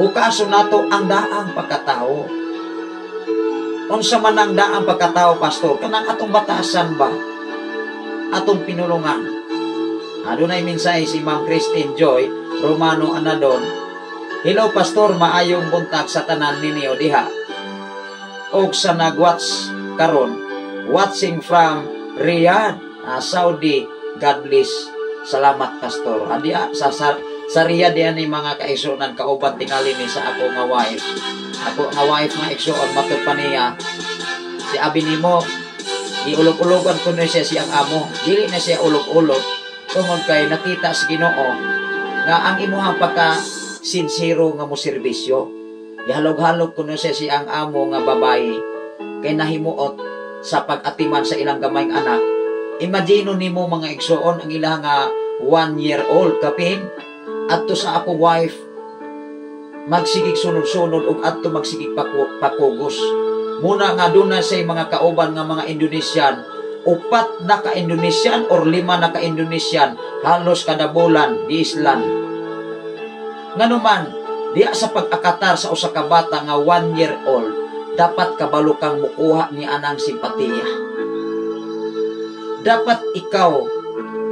hukason nato ang daang pagkatao. Unsa man ang daang pagkatao, pastor? Kanang atong batasan ba? Atong pinulungan. Adunay mensahe si Ma'am Christine Joy Romano Anadon. "Hello, pastor, maayong buntag sa tanan ninyo diha. Og sa nagwatch karon, watching from Riyadh, Saudi. God bless. Salamat, pastor." Adi sa Riyadh diyan ni, mga kaigsuonan, kauban tingali ni sa ako nga wife. Ako nga wife, mga igsoon, matud pa niya si abi nimo giulog-ulogan ko na siya siyang amo. Dili na siya ulog-ulog tungod kay nakita sa Ginoo nga ang imuhang pagka sinsero nga mo serbisyo. Gihalog-halog ko na siya siyang amo nga babae kay nahimuot sa pag-atiman sa ilang gamayng anak. Imagine nimo, mga igsoon, ang ilang nga 1 year old kapin adto sa ako wife magsigig sunod-sunod ug adto magsigig pakugos. Muna nga doon na say mga kauban nga mga Indonesian, upat na ka-Indonesian or lima na ka-Indonesian, halos kada bulan di islan. Nganuman, diya sa pag-akatar sa usa ka bata nga 1 year old, dapat kabalo kang mukuha ni anang simpatiya. Dapat ikaw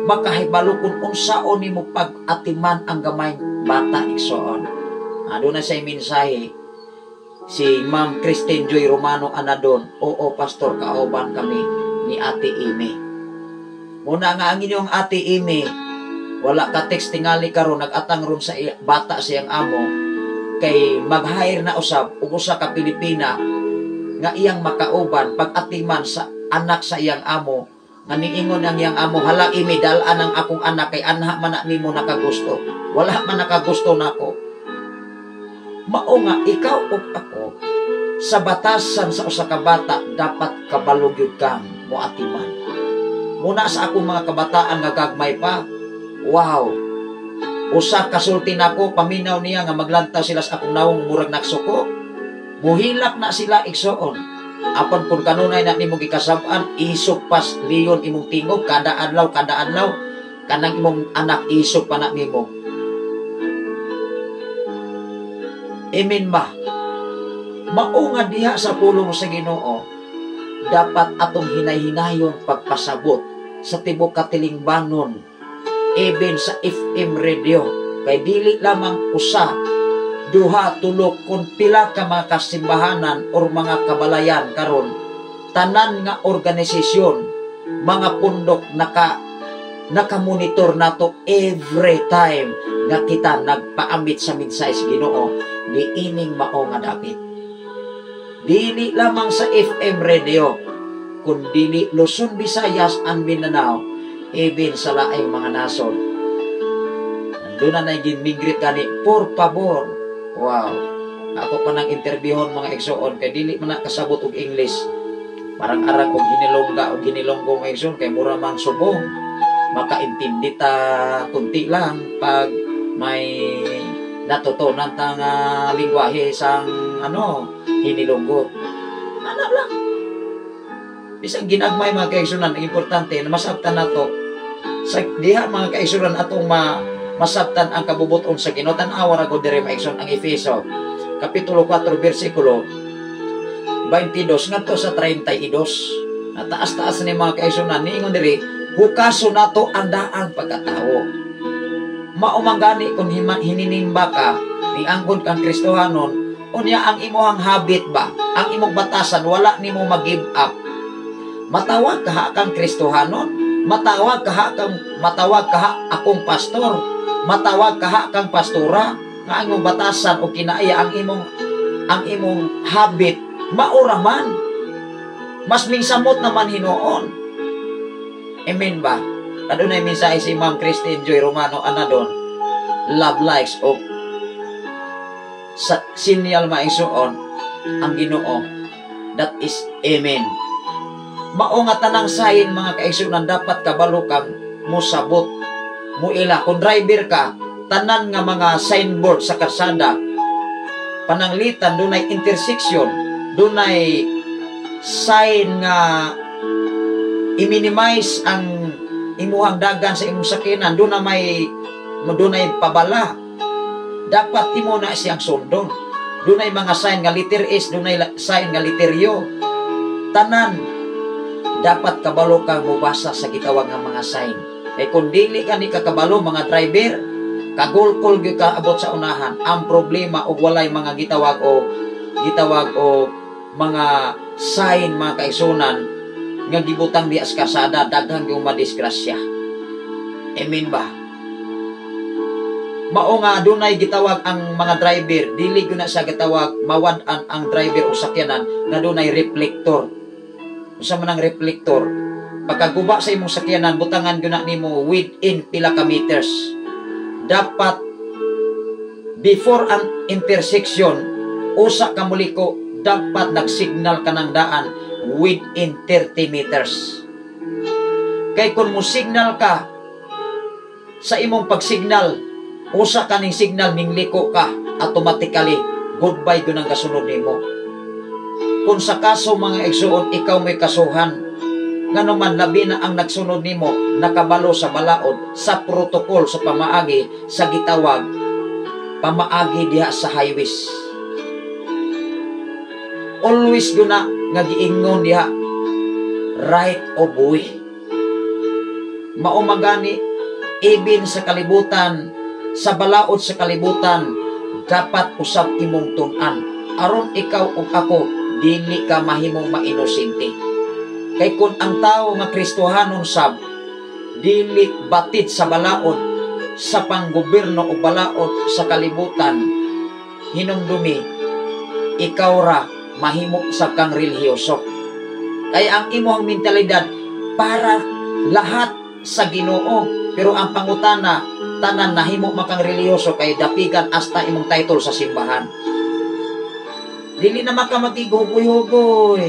makahibalo kung unsaon nimo pag-atiman ang gamay bata, igsoon. Aduna say mensahe si Ma'am Christine Joy Romano Anadon. "Oo, pastor, kauban kami ni Ate Amy." Muna nga ang inyong Ate Amy, wala ka text tingali karon, nag-atang ron sa bata siyang amo kay mag-hire na usab og usa ka Pilipina nga iyang makauban pag-atiman sa anak sa iyang amo, nga niingon ang iyang amo, "Hala Amy, dal-an ang akong anak kay anha man na nimo nakagusto. Wala man nakagusto nako." Mao nga ikaw ug ako sa batasan sa usa ka bata, dapat kabalo gyud kang moatiman. Muna sa akong mga kabataan nga gagmay pa, wow. Usa ka sulti nako, paminaw niya nga maglantaw sila sa akong nawong murag naksuko. Muhilak na sila, igsoon. Apan kung kanunay na nimo gikasab-an, isog pas leon imong tingog kada adlaw, kada adlaw kanang imong anak isog pa na nimo. Amen ba? Mao nga diha sa pulong sa Ginoo, dapat atong hinay-hinayon pagpasabot sa tibok katilingbanon, even sa FM radio, kay dili lamang usa, duha, tulo, kung pila ka mga kasimbahanan or mga kabalayan karon, tanan nga organisasyon, mga pundok nakamonitor nato every time nga kita nagpaambit sa mensahe sa Ginoo niining mao nga dapit. Dili lamang sa FM radio, kun dili Luzon, Visayas and Mindanao, even sa laing mga nasod. Doon na ginmigrit gani, por favor. Wow. Ako pa nang interviewon, mga igsoon, kay dili man na kasabot og English. Parang arang og hinilongga og hinilonggo, mga igsoon, kay mura man subong. Makaintindi ta kunti lang pag may natutunan ta nga lingwahe sang ano hinilonggo. Ano lang. Bisan ginagmay, mga kaigsunan, ang importante na masabtan nato sa diha, mga kaigsunan, atong masabtan ang kabubuton sa Ginoo. Tan-awa ra gud diri, mga igsoon, ang Efeso kapitulo 4 bersikulo 22 ngadto sa 32. Nataas-taas ni, mga kaigsunan, niingon diri, hukaso nato ang daang pagkatao. Mao man gani kung hininimba ka, niangkon kang Kristohanon, unya ang imuhang habit ba, ang imong batasan, wala nimo mag-give up. Matawag kaha kang Kristohanon, matawag kaha akong pastor, matawag kaha kang pastora, nga ang imong batasan o kinaaya ang imong habit maura man. Mas mingsamot naman hinuon. Amen ba? Adunay mensahe si Ma'am Christine Joy Romano ana doon. Love, likes o sa sinyal maigsuon ang Ginoo. That is amen. Mao nga tanang sign, mga kaigsuonan, dapat kabalo kang musabot muila. Kung driver ka, tanan nga mga signboard sa karsada, pananglitan dunay intersection, dunay sign nga i-minimize ang imuhang dagan sa imong sakyanan, doon na may dunay pabala, dapat imo na siyang sundon. Dunay mga sign nga letter S, dunay sign nga letter U. Tanan dapat kabalo kang mubasa sa gitawag nga mga sign. Kay kung dili ka ni kakabalo, mga driver, kagulkol gyud ka abot sa unahan. Ang problema og walay mga gitawag o mga sign, mga kaigsunan, nga gibutang diha sa karsada, daghan yung madisgrasya. Amen ba? Mao nga dunay gitawag ang mga driver, dili gyud na sa gitawag mawad-an ang driver o sakyanan nga dunay reflector. Usa man ang reflector, pagkaguba sa imong sakyanan, butangan gyud na nimo within pila ka meters. Dapat before ang intersection, usa ka muliko, dapat nagsignal ka ng daan within 30 meters. Kay kung mo signal ka, sa imong pagsignal, usa kaning signal, mingliko ka, automatically, goodbye gyud ang kasunod nimo. Kung sa kaso, mga igsuon, ikaw may kasuhan, ngano man labi na ang nagsunod nimo nakabalo sa balaod, sa protocol, sa pamaagi sa gitawag pamaagi diha sa highways. Always gyud na nga giingon diha, right of way. Mao magani even sa kalibutan, sa balaod sa kalibutan, dapat usab imong tun-an aron ikaw ug ako dili ka mahimong mainosente. Kay kung ang tao nga Kristohanon sab dili batid sa balaod sa panggobyerno o balaod sa kalibutan, hinumdumi, ikaw ra mahimo sa kang relihiyoso. Kaya ang imong mentalidad para lahat sa Ginoo, pero ang pangutana, tanan nahimo makang relihiyoso kay dapigan hasta imong title sa simbahan. Dili na maka makighugoy-hugoy.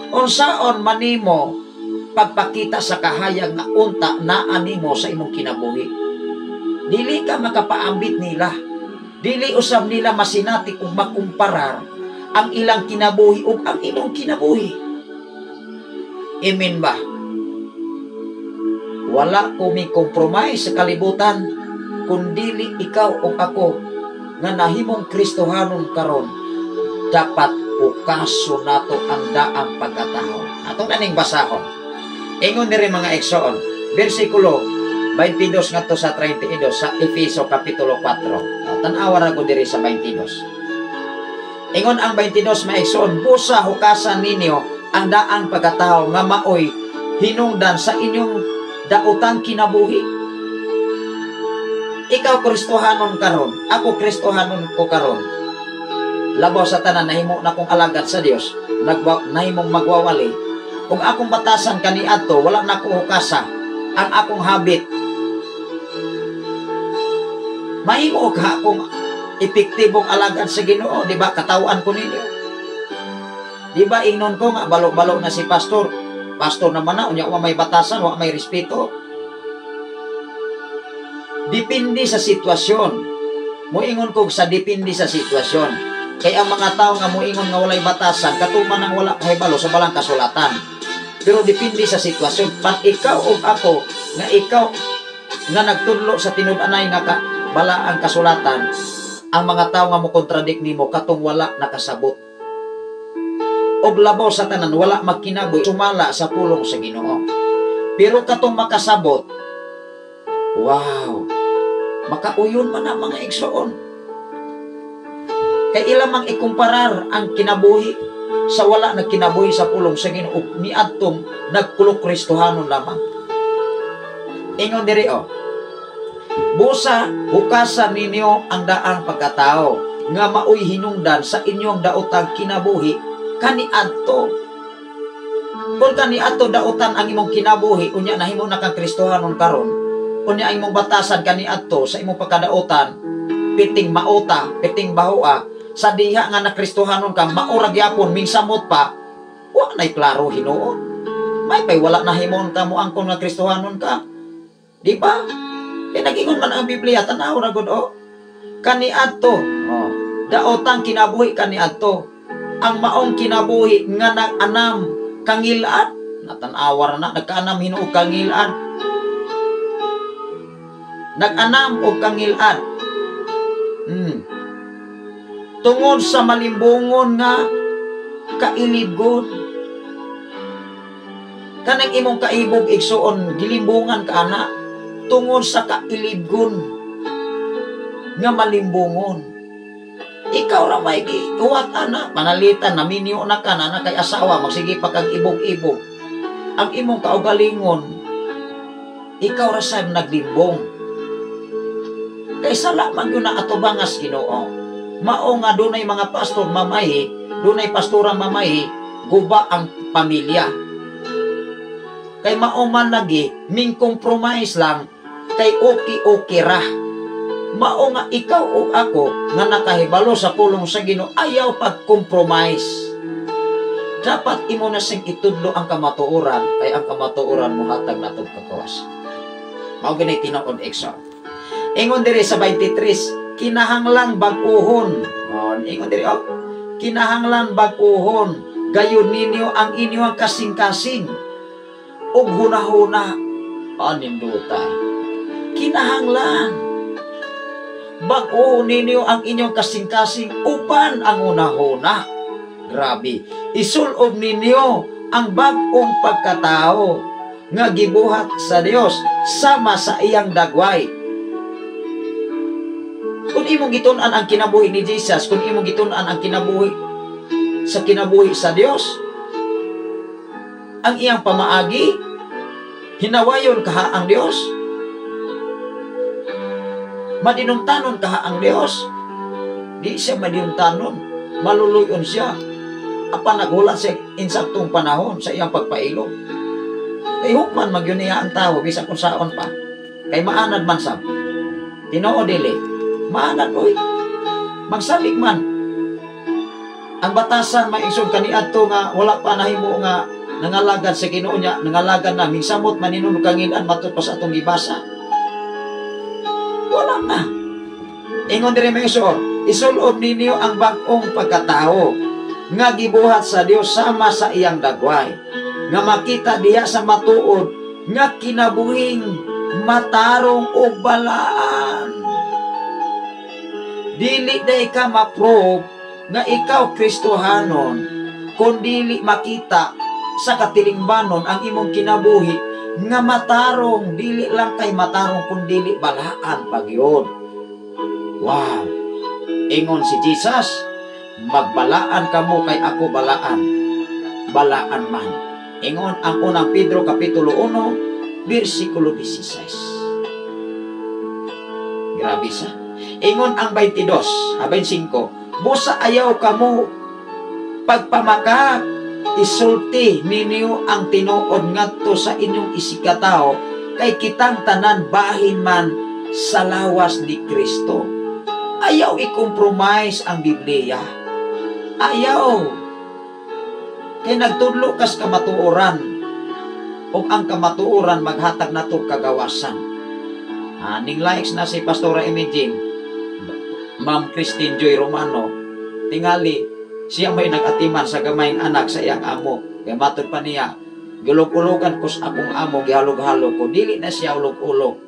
Unsaon manimo pagpakita sa kahayag nga unta naa nimo sa imong kinabuhi? Dili ka makapaambit nila. Dili usab nila masinati ug makumparar ang ilang kinabuhi ug ang imong kinabuhi. Amen ba? Wala ko mi compromise sa kalibutan kung dili ikaw o ako nga nahimong Kristohanon karon, dapat hukason nato ang daang pagkatao. Ato na ning basahon. Ingon diri, mga igsoon, bersikulo 22 ngadto sa 32 sa Efeso kapitulo 4. Oh, tan-awa ra ko diri sa 22. Ingon ang 22, mga igsoon, "Busa hukasan ninyo ang daang pagkatao nga maoy hinungdan sa inyong daotang kinabuhi." Ikaw Kristohanon karon, ako Kristohanon ko karon. Labaw sa tanan, nahimo na kong alagad sa Dios, nahimong magwawali. Kung akong batasan kaniadto, wala na ko hukasa ang akong habit. Mahimo ka akong epektibong alagad sa Ginoo, di ba? Katawan ko ninyo. Di ba ingnon ko nga balo-balo na si pastor? Pastor naman na, unya wa may batasan, wa may respeto. Depende sa sitwasyon. Muingon ko sa depende sa sitwasyon. Kay ang mga tao nga muingon nga walay batasan, katuman ang wala kahibalo sa balang kasulatan. Pero depende sa sitwasyon. Pag ikaw o ako, nga ikaw nga nagtudlo sa tinud-anay nga ka, balaang kasulatan, ang mga tao nga mo contradict nimo katong wala nakasabot. Og labaw sa tanan, wala magkinabuhi sumala sa pulong sa Ginoo. Pero katong makasabot, wow, makauyon man ang mga igsoon. Kay ila mang ikumparar ang kinabuhi sa wala nagkinabuhi sa pulong sa Ginoo ug niadtong nagkulok Kristohanon lamang. Ingon diri oh. "Busa hukasan ninyo ang daang pagkatao nga maoy hinungdan sa inyong daotang kinabuhi kaniadto." Kung kaniadto daotan ang imong kinabuhi, unya nahimo na kang Kristohanon karon, unya ang imong batasan kaniadto sa imong pagkadaotan, piting maota, piting bahoa, sa diha nga na Kristohanon ka, maura gyapon, mingsamot pa, wa na'y klaro hinuon. May pay wala na himon ka mo angkon nga Kristohanon ka. Di ba? Kaya nag-ingon man ang Biblia, tanaw ra gud oh. Kaniadto, oh, daotang kinabuhi kaniadto. Ang maong kinabuhi nga nag-anam kangil-ad, natan-awar na, nagkaanam hinuog kangil-ad. Nag-anam og kangil-ad. Tungod sa malimbungon nga kailibgon. Kanang imong kaibog, igsuon, gilimbungan ka ana tungod sa kailibgon nga malimbungon. Ikaw ra may giuwat ana, panalitan naminyo na ka na, na kay asawa, magsige pa kag ibog-ibog. Ang imong kaugalingon, ikaw ra sad naglimbong. Kay sala man gyud na atubangas Ginoo. Mao nga dunay mga pastor mamahi, dunay pastora mamahi, guba ang pamilya. Kay mao man lagi, ming compromise lang, kay okay-okay ra. Mao nga ikaw o ako nga nakahibalo sa pulong sa Ginoo, ayaw pag-compromise. Dapat imo na sing itudlo ang kamatuoran, kay ang kamatuoran mohatag natog kakawas. Mao gani tinuod, igsoon. Ingon diri sa 23, "Kinahanglang bag-uhon." Oh, ingon diri oh. "Kinahanglan bag-uhon gayon ninyo ang inyong kasing-kasing ug hunahuna." Paninduta. Kinahanglan bag-uhon ninyo ang inyong kasing-kasing uban ang hunahuna. Grabe. "Isulob ninyo ang bag-ong pagkatao nga gibuhat sa Dios sama sa iyang dagway." Kung imong gitun-an ang kinabuhi ni Jesus, kung imong gitun-an ang kinabuhi sa kinabuhi sa Dios, ang iyang pamaagi, hinawayon kaha ang Dios, madinumtanon kaha ang Dios, di siya madinumtanon, maluluyon siya. Apan naghulat siya insaktong panahon sa iyang pagpailo. Kay hukman magyun niya ang tao, bisan kung saon pa. Kay maanad man sab. Tinuod dili. Maanad oy. Magsalig man. Ang batasan, mga igsoon, kaniadto nga wala pa nahimo nga nangalagad sa Ginoo niya, nangalagad na mingsamot maninunog kangil-ad matud pa sa atong gibasa. Wala na. Ingon diri, mga igsoon, "Isulob ninyo ang bag-ong pagkatao nga gibuhat sa Dios sama sa iyang dagway nga makita diha sa matuod nga kinabuhing matarong ug balaan." Dili day ka ma-prove nga ikaw Kristohanon kung dili makita sa katilingbanon ang imong kinabuhi nga matarong. Dili lang kay matarong kun dili balaan pagyud. Wow. Ingon si Jesus, magbalaan kamo kay ako balaan. Balaan man. Ingon ang unang Pedro Kapitulo 1, versikulo 16. Grabe sa. Ingon ang 22, 25, busa ayaw kamo pagpamaka, isulti ninyo ang tinuod ngadto sa inyong isigkatawo, kay kitang tanan bahin man sa lawas ni Kristo. Ayaw i-compromise ang Biblia. Ayaw. Kay nagtudlo kas kamatuoran, ug ang kamatuoran maghatag nato kagawasan. Ning likes na si Pastora Imagine, Ma'am Christine Joy Romano, tingali siya may nag-atiman sa gamayng anak sa iyang amo. Kay matod pa niya, gulog-ulogan ko sa akong amo, gihalog-halog ko. Dili na siya ulog-ulog,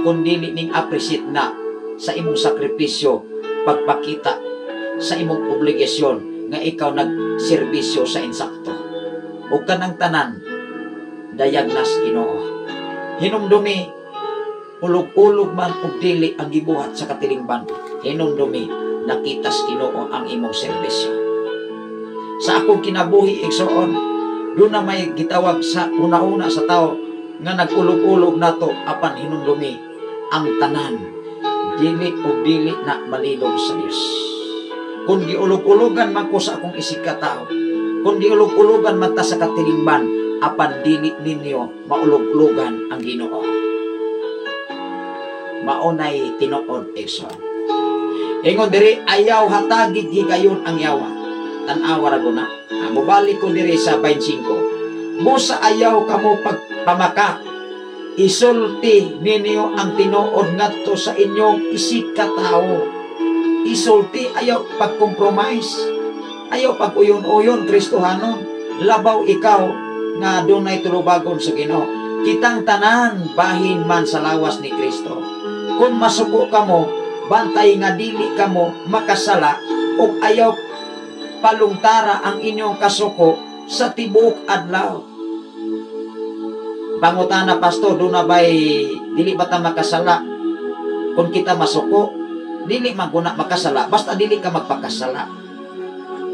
kung dili ning appreciate na sa imong sakripisyo, pagpakita sa imong obligasyon nga ikaw nagserbisyo sa insakto. O kanang tanan, dayag nas Ginoo. Hinumdumi, ulog-ulog man og dili ang gibuhat sa katilingban, hinumdumi, nakitas Ginoo ang imong serbisyo. Sa akong kinabuhi, igsoon, doon na may gitawag sa una-una sa tao nga nag-ulog-ulog nato, apan hinumdumi ang tanan dili o dili na malilog sa Dios. Kung giulog-ulogan man ko sa akong isig katao, kung giulog-ulogan man ta sa katilingban, apan dili ninyo maulog-ulogan ang Ginoo. Maunay tinuod, igsoon. Ingon diri, ayaw hatagig higayon ang yawa. Tan-awa ra guna. Mobalik ko diri sa 25. Busa ayaw kamo pagpamaka, isulti ninyo ang tinuod ngadto sa inyong isig katao. Isulti, ayaw pag-compromise. Ayaw pag-uyon-uyon, Kristohanon. Labaw ikaw nga dunay tulubagon sa Ginoo. Kitang tanan bahin man sa lawas ni Kristo. Kung masuko kamo, bantay nga dili kamo makasala ug ayaw palungtara ang inyong kasuko sa tibuok adlaw. Pangutana, pastor, doon na ba'y dili ba ta makasala kung kita masuko? Dili man guna makasala, basta dili ka magpakasala.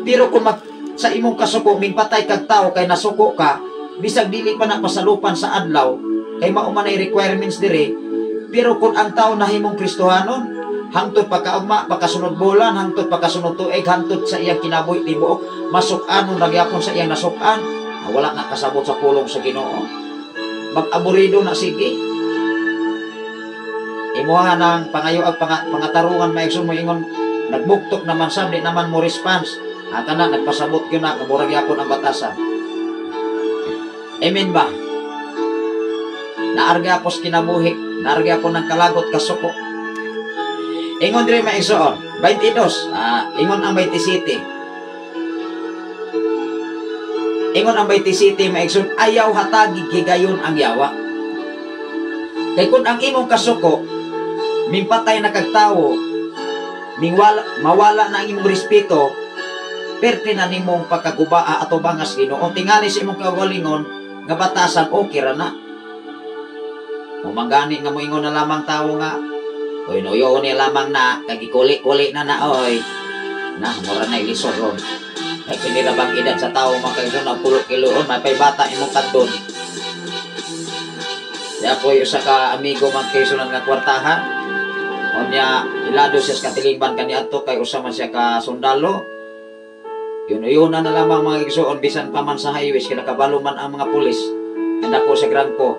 Pero kung sa imong kasuko, mingpatay kag tao kay nasuko ka, bisag dili pa na pasalupan sa adlaw, kay mao man ay requirements dire. Pero kung ang tao nahimong Kristohanon, hangtod pagkaugma, pagkasunod bulan, hangtod pagkasunod tuig, hangtod sa iyang kinabuhi tibuok, masuk-anon ra gyapon sa iyang nasuk-an, wala na kasabot sa pulong sa Ginoo. Mag-aburido na sige. Imuha ng pangayo ag pangatarungan maigsoon mo ingon nagbuktok naman sa di naman mo response. Kana nagpasabot gyud na murag gyapon ang batasan. Amen ba? Naarga pos kinabuhi, naarga po ng kalagot kasuko. Ingon diri maigsoon, 22, ingon ang 27. Ingon ang 27 maigsoon, ayaw hatagi higayon ang yawa. Kay kung ang imong kasuko mimpatay na kag tawo, mingwala, mawala na ang imong respeto, perte na nimong pagkagubaa ato bangas Ginoo. Tingali sa imong kaugalingon nga batasan, okay ra na. Umanggani nga moingon na lamang tawo nga, oy noyo ni lamang na, kagikuli-kuli na na, oy. Na, mura na ilisod ron. Kay kinila bang edad sa tawo mga kaigsoon, nagpulok kiloon, may pay bata imong kadton. Di ako usa ka amigo man kaigsoon nga kwartahan. Unya ilado siya sa katilingban kaniadto kay usa man siya ka sundalo. Yun na lamang mga igsoon bisan pa man sa highways kay nakabalo man ang mga pulis. Nandako sa grangko.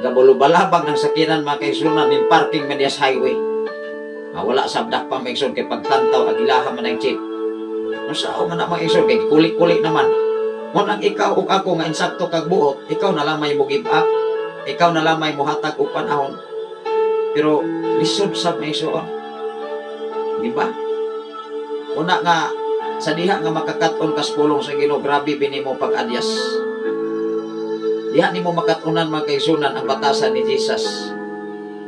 Gabulubalabag ng sakinan mga kaigsunan ning parking man diya sa highway. Wala sabdak pa mga igsoon kay pagtantaw agilaha man ang jeep. Unsa man ang mga igsoon kay kuli-kuli naman. Mon ang ikaw ug ako nga insakto kag buot, ikaw na lamay mo give up. Ikaw na lamay mohatag og panahon. Pero lisod sab mga igsoon. Di ba? Una nga sa diha nga makakat-on kas pulong sa Ginoo, grabe bini mo pag-adyas. Diha nimo makat-unan mga kaigsunan ang batasan ni Jesus.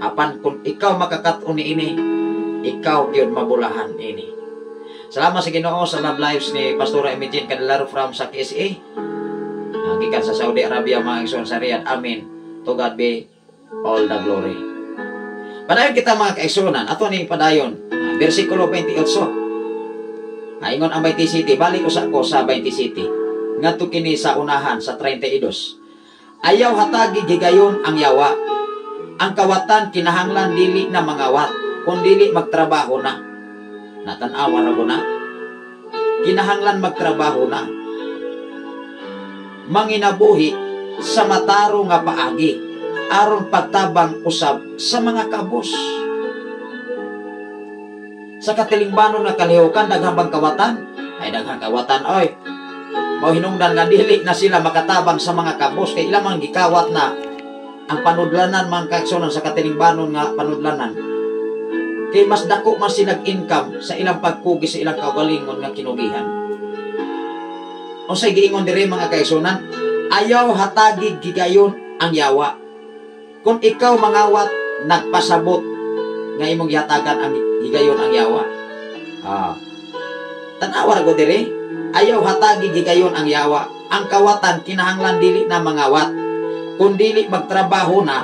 Apan kung ikaw makakat-on niini, Ikaw gyud mabulahan ini. Salamat sa Ginoo sa love lives ni Pastora Imogene Candelaro from sa KSA. Gikan sa Saudi Arabia, mga igsoon, sa Riyadh. Amen. To God be all the glory. Padayon kita, mga kaigsuonan. Ato ni padayon. Versikulo 28. Ingon ang 20 City. Balik usa ko sa 20 City. Ngadto kini sa unahan sa 32. Ayaw hatagi gigayon ang yawa. Ang kawatan kinahanglan dili na mangawat, kun dili magtrabaho na. Natanawa ra ko na. Kinahanglan magtrabaho na. Manginabuhi sa matarong nga paagi aron pagtabang usab sa mga kabos. Sa katilingbanon nga kalihukan, daghang bang kawatan? Ay, daghang kawatan oy. Mao hinungdan nga dili na sila makatabang sa mga kabos kay ilang mga gikawat na ang panudlanan, mga kaigsuonan, sa katilingbanon nga panudlanan. Kay mas dako man silag income sa ilang pagkugi sa ilang kaugalingon nga kinugihan. Unsay giingon diri, mga kaigsuonan? Ayaw hatagi gigayon ang yawa. Kung ikaw mangawat, nagpasabot nga imong gihatagan ang higayon ang yawa. Tanawa ra ko diri. Ayaw hatagi gigayon ang yawa. Ang kawatan kinahanglan dili na mangawat, kun dili magtrabaho na,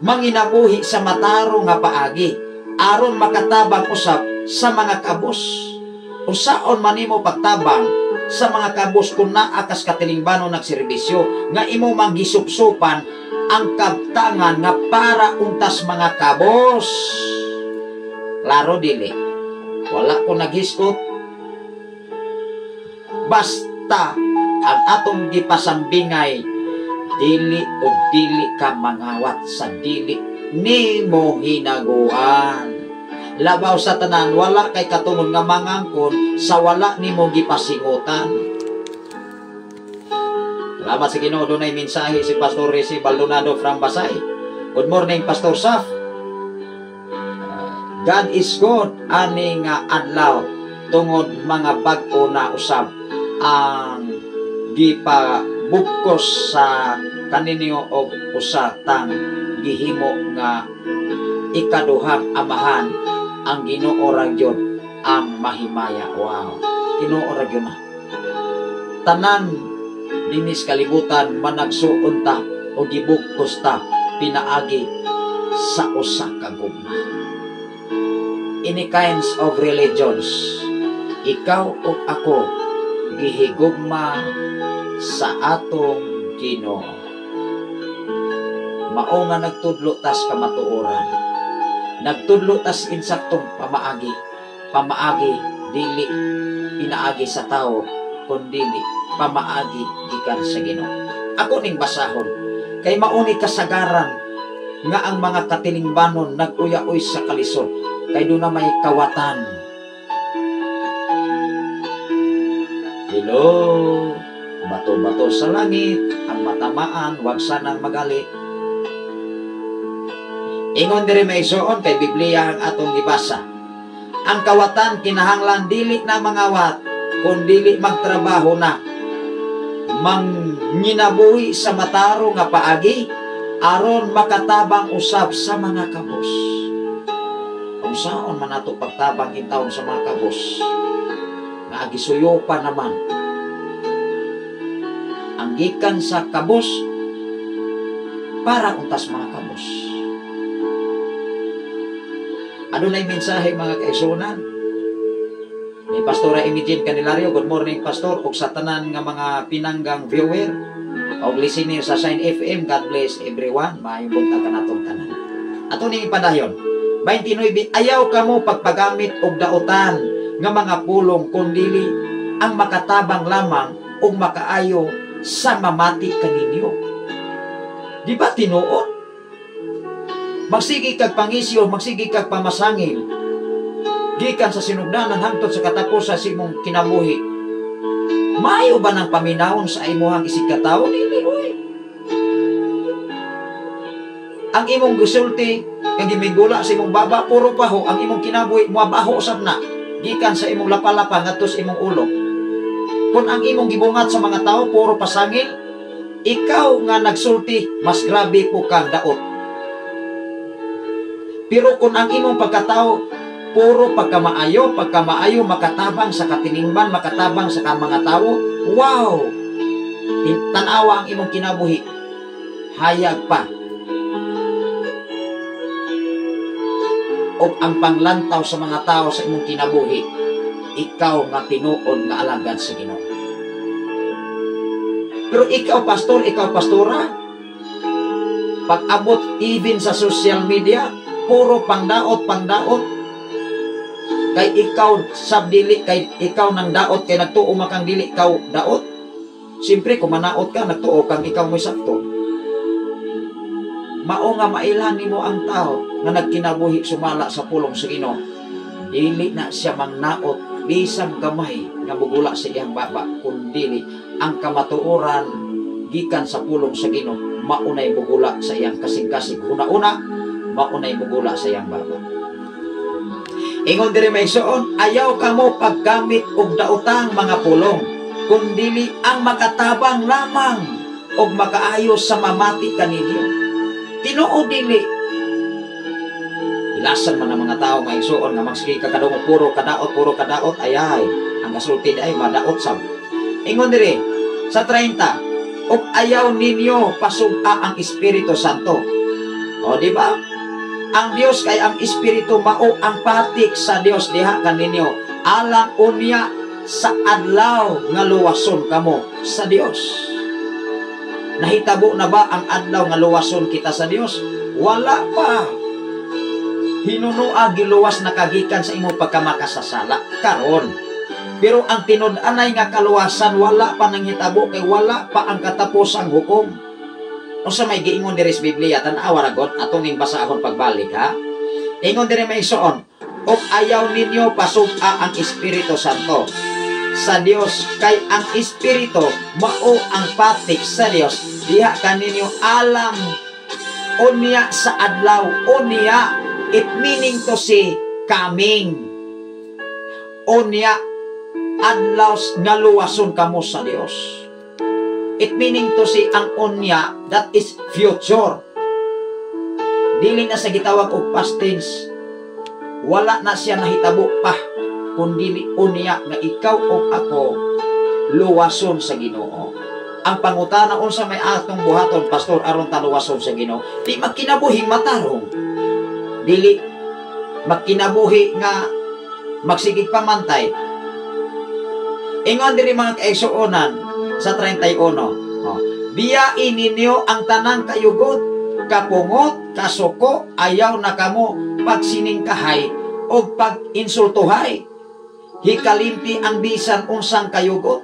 manginabuhi sa matarong nga paagi aron makatabang usab sa mga kabos. Usaon man nimo pagtabang sa mga kabos kung naa kas katilingbanon nagserbisyo nga imo manggisupsupan ang kabtangan nga para untas mga kabos? Klaro dili? Wala ko naghiskot. Basta ang atong gipasambingay, dili og dili ka mangawat sa dili nimo hinaguan. Labaw sa tanan, wala kay katungod nga mangangkon sa wala nimo gipasingutan. Salamat sa Ginoo, dunay mensahe si Pastor Resi Baldonado from Basay. Good morning, Pastor Saf. God is good ani nga adlaw tungod mga bag-o na usab ang gipabugkos sa kaninyo og usa tang gihimo nga ikaduhang amahan. Ang Ginoo ra gyud ang mahimaya. Wow, Ginoo ra gyud na. Tanan dinis kalibutan managsuon ta o gibugkos ta pinaagi sa usa ka gugma. Any kinds of religions, ikaw ug ako gihigugma sa atong Ginoo. Mao nga nagtudlo tas kamatuoran. Nagtudlo tas insaktong pamaagi. Pamaagi dili pinaagi sa tao, kundili pamaagi gikan sa Ginoo. Ako ning basahon kay mauni kasagaran nga ang mga katilingbanon nag-uyaoy sa kalisod kay doon na may kawatan. Hello, bato-bato sa langit, ang matamaan, wag sanang magalit. Ingon diri, may isuon, kay Biblia ang atong gibasa. Ang kawatan kinahanglan dili na mangawat, kun dili magtrabaho na. Manginabuhi sa matarong nga paagi aron makatabang usab sa mga kabos. Unsaon man nato pagtabang intawon sa mga kabos? Nga gisuyo pa naman. Ang gikan sa kabos para untas mga kabos. Adunay mensahe, mga kaigsuonan ni Pastora Imogene Candelario. Good morning, Pastor, ug sa tanan nga mga pinanggang viewer og listener sa Shine FM. God bless everyone. Maayong buntag kanatong tanan. Ato ning ipadayon. 29. Ayaw kamo pagpagamit og dautan nga mga pulong, kun dili ang makatabang lamang ug makaayo sa mamati kaninyo. Di ba tinuod? Magsige kag pangisyo, magsige kag pamasangil. Gikan sa sinugdanan hangtod sa katapusan sa imong kinabuhi. Maayo ba ng paminawon sa imuhang isig katawo? Dili, oy. Ang imong gisulti nga gimigula sa imong baba puro baho, ang imong kinabuhi muabaho usab na gikan sa imong lapalapa ngadto sa imong ulo. Kung ang imong gibungat sa mga tao puro pasangil, ikaw nga nagsulti mas grabe po kang daot. Pero kung ang imong pagkatao puro pagkamaayo, pagkamaayo, makatabang sa katilingban, makatabang sa mga tao, wow! Tanawa ang imong kinabuhi, hayag pa. O ang panglantaw sa mga tao sa imong kinabuhi, ikaw nga tinuod nga alagad sa Ginoo. Pero ikaw pastor, ikaw pastora, pag-abot even sa social media, puro pangdaot, pangdaot. Kay ikaw sabdili, kay ikaw nang daot, kay nagtuo makang dili ikaw daot. Siyempre, kung manaot ka, nagtuo kang ikaw mo'y sakto. Mao nga mailhan nimo ang tao nga nagkinabuhi sumala sa pulong sa Ginoo. Dili na siya mangnaot bisan gamay nga mugula sa iyang baba, kun dili ang kamatuoran gikan sa pulong sa Ginoo maunay mugula sa iyang kasing-kasing. Una-una, maunay mugula sa iyang baba. Ingon diri may suon, ayaw kamo paggamit og daotang mga pulong, kun dili ang makatabang lamang og makaayos sa mamati kaninyo. Tinuod dili. Ilasan man ang mga tao may suon nga magsige ka kadungog puro kadaot, ayay ang kasulti ay madaot sab. Ingon diri sa 30, og ayaw ninyo pasug-a ang Espiritu Santo. O di ba? Ang Dios kay ang Espiritu mao ang patik sa Dios diha kaninyo alang unya sa adlaw nga luwason kamo sa Dios. Nahitabo na ba ang adlaw nga luwason kita sa Dios? Wala pa. Hinunua giluwas na kagikan sa imong pagkamakasasala karon. Pero ang tinud-anay nga kaluwasan wala pa nanghitabo kay wala pa ang katapusang hukom. Unsa may giingon diri sa Biblia, tan-awa ra god atong ning basahon pagbalik ha. Ingon diri may igsoon, og ayaw ninyo pasug-a ang Espiritu Santo sa Dios kay ang Espiritu mao ang patik sa Dios diha kaninyo alang unya sa adlaw. Unya, it meaning to say coming. Unya adlaw nga luwason kamo sa Dios. It meaning to say ang unya, that is future. Dili na sa gitawag og past tense. Wala na siya nahitabo pa, kundi unya nga ikaw o ako luwason sa Ginoo. Ang pangutana unsa may atong buhaton pastor aron ta luwason sa Ginoo, di magkinabuhi matarong. Dili magkinabuhi nga magsigig pamantay. Ingon diri mga kaigsuonan sa 31. Oh, biyain ninyo ang tanang kayugot, kapungot, kasuko, ayaw na kamo pagsiningkahay o pag-insultuhay. Hikalimti ang bisan unsang kayugot.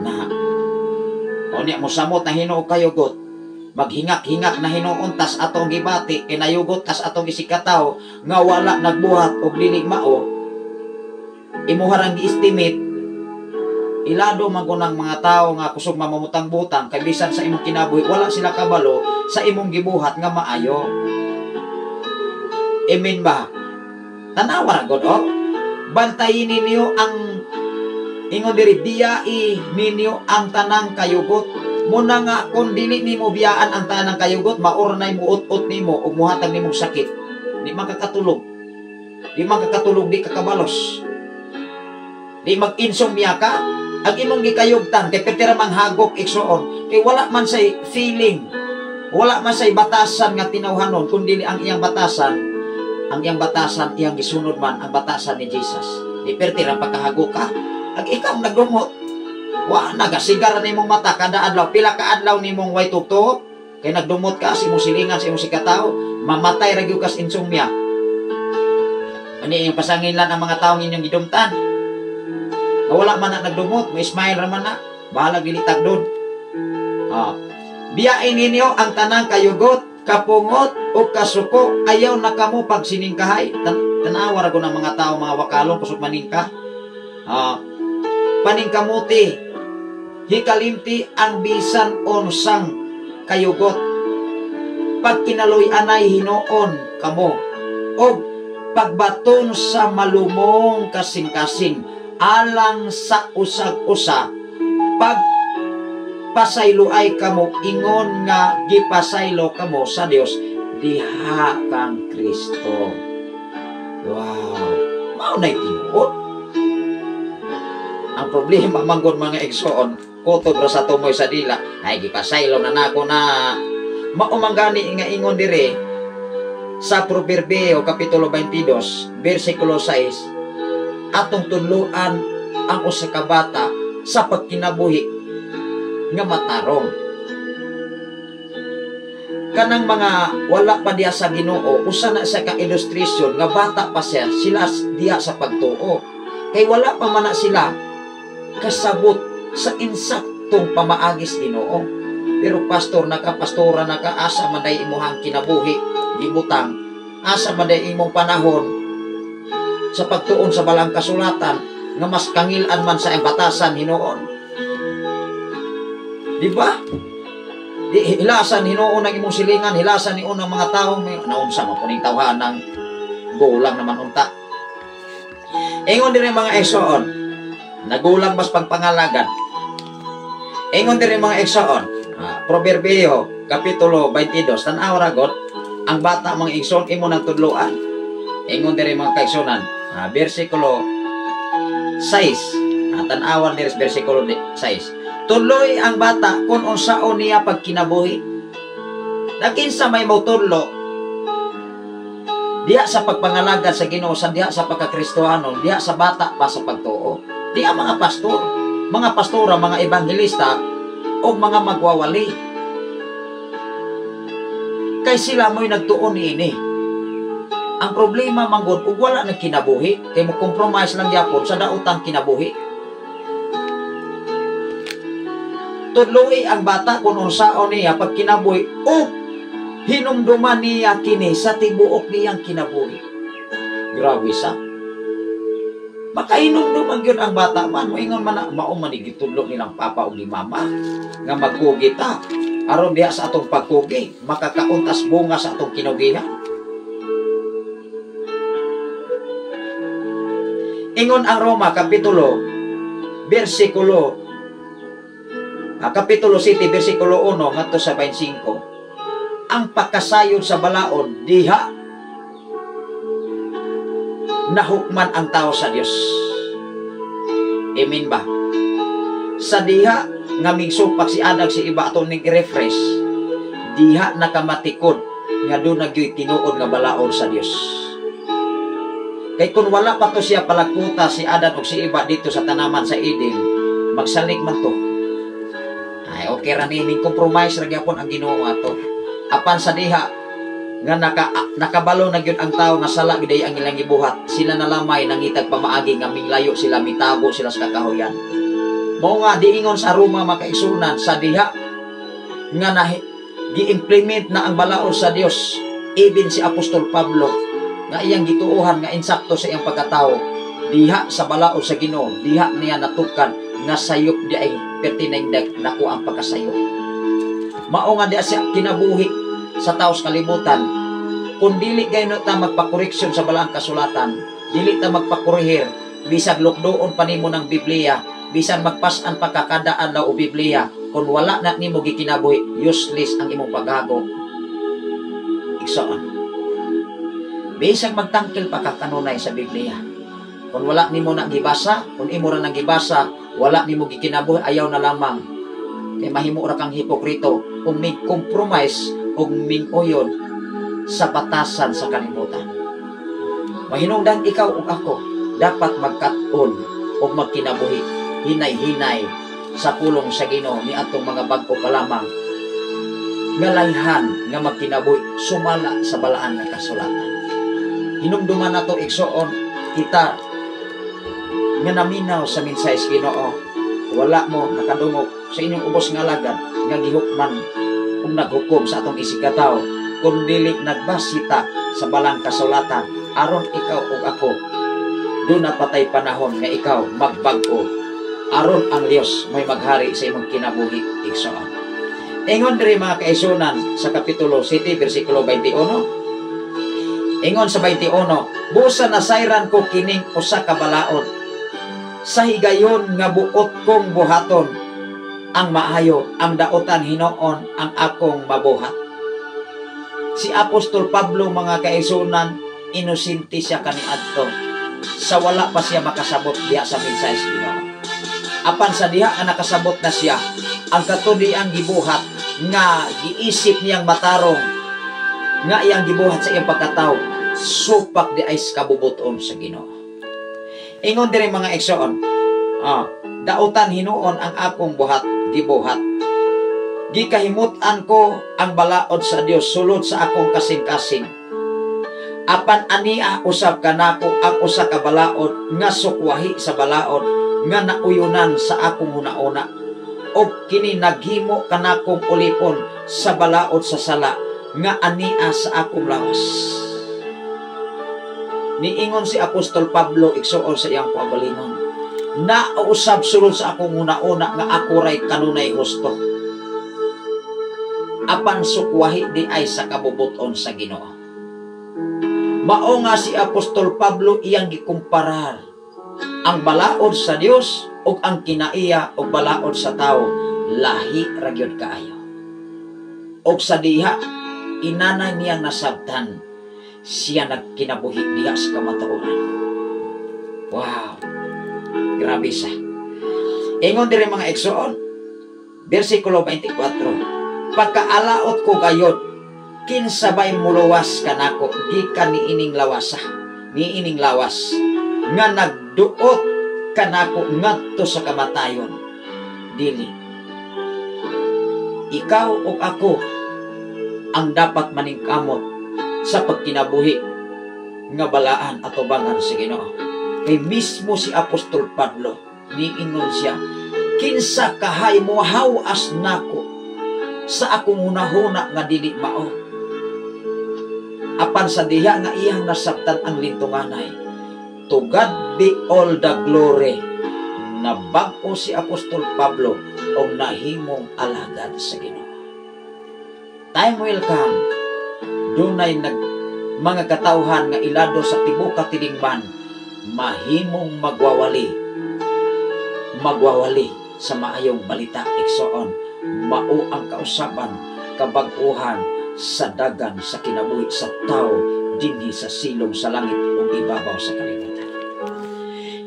Na, unya mo samot na hinuo kayugot, maghingak-hingak na hinuon tas atong gibati, kinayugot tas atong gisikataw, nga wala nagbuhat og dili mao, imuharang gi-estimate. Ilado man kunang mga tao nga kusog mamamutang-butang kay bisan sa imong kinabuhi wala sila kabalo sa imong gibuhat nga maayo. Amen ba? Tanawa ra gud oh. Bantayin ninyo ang ingon diri, biyai ninyo ang tanang kayugot. Muna nga kung dili nimo biyaan ang tanang kayugot, maornay muut-ut nimo ug muhatag nimong sakit. Di man kakatulog. Di man kakatulog, di kakabalos. Di mag-insomnia ka. Ang imong gikayugtan kay pertira manghagok igsuon kay wala man say feeling, wala man say batasan nga tinawhanon, kun dili ang iyang batasan, ang iyang batasan iyang gisunod man ang batasan ni Jesus. Di pertira pagkahagok ka, ag ikaw nagdumot, wa nagasigar nimong mata kada adlaw, pila ka adlaw nimong way tugtuok kay nagdumot ka sa imong silingan, sa imong sikataw, mamatay ra gyud kas insomnia. Ani iyang pasanginlan ang mga taong inyong gidumtan. Wala man na nagdumot, may smile ra man na, bahalag dili tagdon. Biyain ninyo ang tanang kayugot, kapungot o kasuko, ayaw na kamo pagsiningkahay. Tanawa ra ko ng mga tao, mga wakalong kusog maningka. Paningkamuti, hikalimti ang bisan unsang kayugot. Pagkinaloy-anay hinuon kamo, og pagbaton sa malumong kasing-kasing, alang sa usag-usa, pag pasayloay kamo ingon nga gipasaylo kamo sa Dios, diha kang Kristo. Wow, mao na'y tinuod. Ang problema manggod mga igsoon, kutob ra sa tumoy sa dila, ay gipasaylo na nako na. Mao man gani nga ingon dire sa Proverbio kapitulo 22 bersikulo 6, atong tudloan ang usa ka bata sa pagkinabuhi nga matarong. Kanang mga wala pa diha sa Ginoo, usa na sa ka illustration nga bata pa siya, sila diha sa pagtuo. Kay wala pa man na sila kasabot sa insaktong pamaagis Ginoo. Pero pastor na ka, pastora na ka, asa man day imuhang kinabuhi gibutang, asa man day imong panahon sa pagtuon sa balang kasulatan nga mas kangilan man sa batasan hinuon. Di ba? Di hilasan hinuon ang imong silingan, hilasan niun ang mga tawo, naunsa man kuning tawhan ng gulang naman unta. Ingon diri mga igsoon, nagulang mas pagpangalagan. Ingon diri mga igsoon, Proverbio kapitulo 22, tan-aw ra god ang bata mga igsoon imo nang tudloan. Ingon diri mga kaigsunan, bersikulo 6, tan-awan diri sa bersikulo 6. Tuloy ang bata kung unsaon niya pagkinabuhi. Nakinsa may motudlo diha sa pagpangalagad sa Ginoo, sa diha sa pagkakristohanon, diha sa bata pa sa pagtuo. Diha mga pastor, mga pastora, mga ebanghelista o mga magwawali. Kay sila mo'y nagtuon niini. Ang problema manggod ug wala nagkinabuhi, kay mo compromise lang gyapon sa daotang kinabuhi. Tudloi ang bata kung unsaon niya pagkinabuhi o hinumduman niya kini sa tibuok niyang kinabuhi. Grabe sa. Makahinumduman gyud ang bata man, moingon man na mao man ni gitudlo nilang papa ug ni mama nga magkugi ta aron diha sa atong pagkugi makakauntas bunga sa atong kinugihan. Ingon ang Roma kapitulo bersikulo kapitulo 7 bersikulo 1 ngadto sa 25, ang pagkasayod sa balaod diha nahukman ang tao sa Dios. Amen ba? Sa diha nga mingsupak si Adag si iba ato ning i-refresh, diha nakamatikod nga doon nagyoy tinuod nga balaod sa Dios. Kay kung wala pa to siya palagkuta si Adan og si iba dito sa tanaman sa Eden, magsalig man to. Ay, okay ra ni compromise ra gyapon ang Ginoo ato. Apan sa diha nga nakabalo na gyud ang tao nga sala gid ang ilang gibuhat, sila na lamay nangitag pamaagi nga minglayo sila, mitago sila sa kakahuyan. Mao nga diingon sa Roma makaigsunan sa diha nga gi-implement na ang balaod sa Dios, even si Apostol Pablo nga iyang gituohan nga insakto sa iyang pagkatao, diha sa balaod sa Ginoo, diha niya natukan nga sayop di ay pertineng nako ang pagkasayop. Mao nga diha siya kinabuhi sa tao sa kalibutan. Kung dili gayon ta magpakoreksyon sa balaang kasulatan, dili ta magpakorehir, bisag lukdoon pa nimo ng Biblia, bisan magpasan pa ka kada adlaw o Biblia, kung wala na nimo gikinabuhi, useless ang imong paghago. Igsoon, bisag magtangkil pa ka kanunay sa Biblia, kung wala nimo na gibasa, kung imo ra nang gibasa, wala nimo gikinabuhi, ayaw na lamang. Kay mahimo ra kang hipokrito kung may compromise o minguyon sa batasan sa kalibutan. Mahinungdan ikaw ug ako dapat magkat-on o magkinabuhi hinay-hinay sa pulong sa Ginoo ni atong mga bag-o pa lamang nga layhan nga magkinabuhi sumala sa balaan nga kasulatan. Hinumduman nato igsoon kita nga naminaw sa mensahe sa Ginoo, wala mo nakadungog sa inyong ubos nga alagad nga gihukman ug naghukom sa atong isigkatawo, kun dili nagbasita sa balang kasulatan aron ikaw ug ako doon patay panahon nga ikaw magbag-o aron ang Dios may maghari sa imong kinabuhi igsoon. Ingon diri mga kaigsunan sa kapitulo 7 bersikulo 21. Ingon sa 21, busa nasayran ko kining usa ka balaod sa higayon nga buot kong buhaton ang maayo, ang daotan hinoon ang akong mabuhat. Si Apostol Pablo, mga kaigsuonan, inosente siya kaniadto sa wala pa siya makasabot diha sa mensahe sa Ginoo. Apan sa diha nga nakasabot na siya, ang kato ang gibuhat nga giisip niyang matarong nga iyang gibuhat sa iyang pagkatao, supak diay sa kabubuton sa Ginoo. Ingon diri, mga igsoon, "Dautan hinuon ang akong buhat gibuhat. Gikahimut-an ko ang balaod sa Dios sulod sa akong kasing-kasing. Apan ania usab kanako ang usa ka balaod nga sukwahi sa balaod nga nauyunan sa akong hunauna. Og kini naghimo kanakong ulipon sa balaod sa sala nga ania sa akong lawas." Niingon si Apostol Pablo, igsuon, sa iyang kaugalingon, "Nausab sulod sa akong hunauna nga ako ray kanunay husto. Apan sukwahi diay sa kabubuton sa Ginoo." Mao nga si Apostol Pablo iyang gikumparar ang balaod sa Dios ug ang kinaiya og balaod sa tao, lahi ra gyud kaayo. Og sa diha inanay niyang nasabtan, siya nagkinabuhi diha sa kamatuoran. Wow. Grabe sa. Ingon diri, mga igsoon, versikulo 24. "Pagkaalaot ko gayod, kinsa bay muluwas kanako gikan niining lawasa, niining lawas nga nagduot kanako ngadto sa kamatayon?" Dili. Ikaw ug ako ang dapat maningkamot sa pagkinabuhi nga balaan atubangan sa Ginoo. Kay mismo si Apostol Pablo, niingon siya, "Kinsa kahay mohaw-as nako sa akong hunahuna nga dili mao?" Apan sa diha nga iyang nasabtan ang lintunganay, to God be all the glory, nabag-o si Apostol Pablo o nahimong alagad sa Ginoo. Time will come, dunay nag mga katawhan nga ilado sa tibuok katilingban mahimong magwawali magwawali sa maayong balita, igsoon. Mao ang kausaban kabag-uhan sa dagan sa kinabuhi sa tao dinhi sa silong sa langit ug ibabaw sa kalibutan.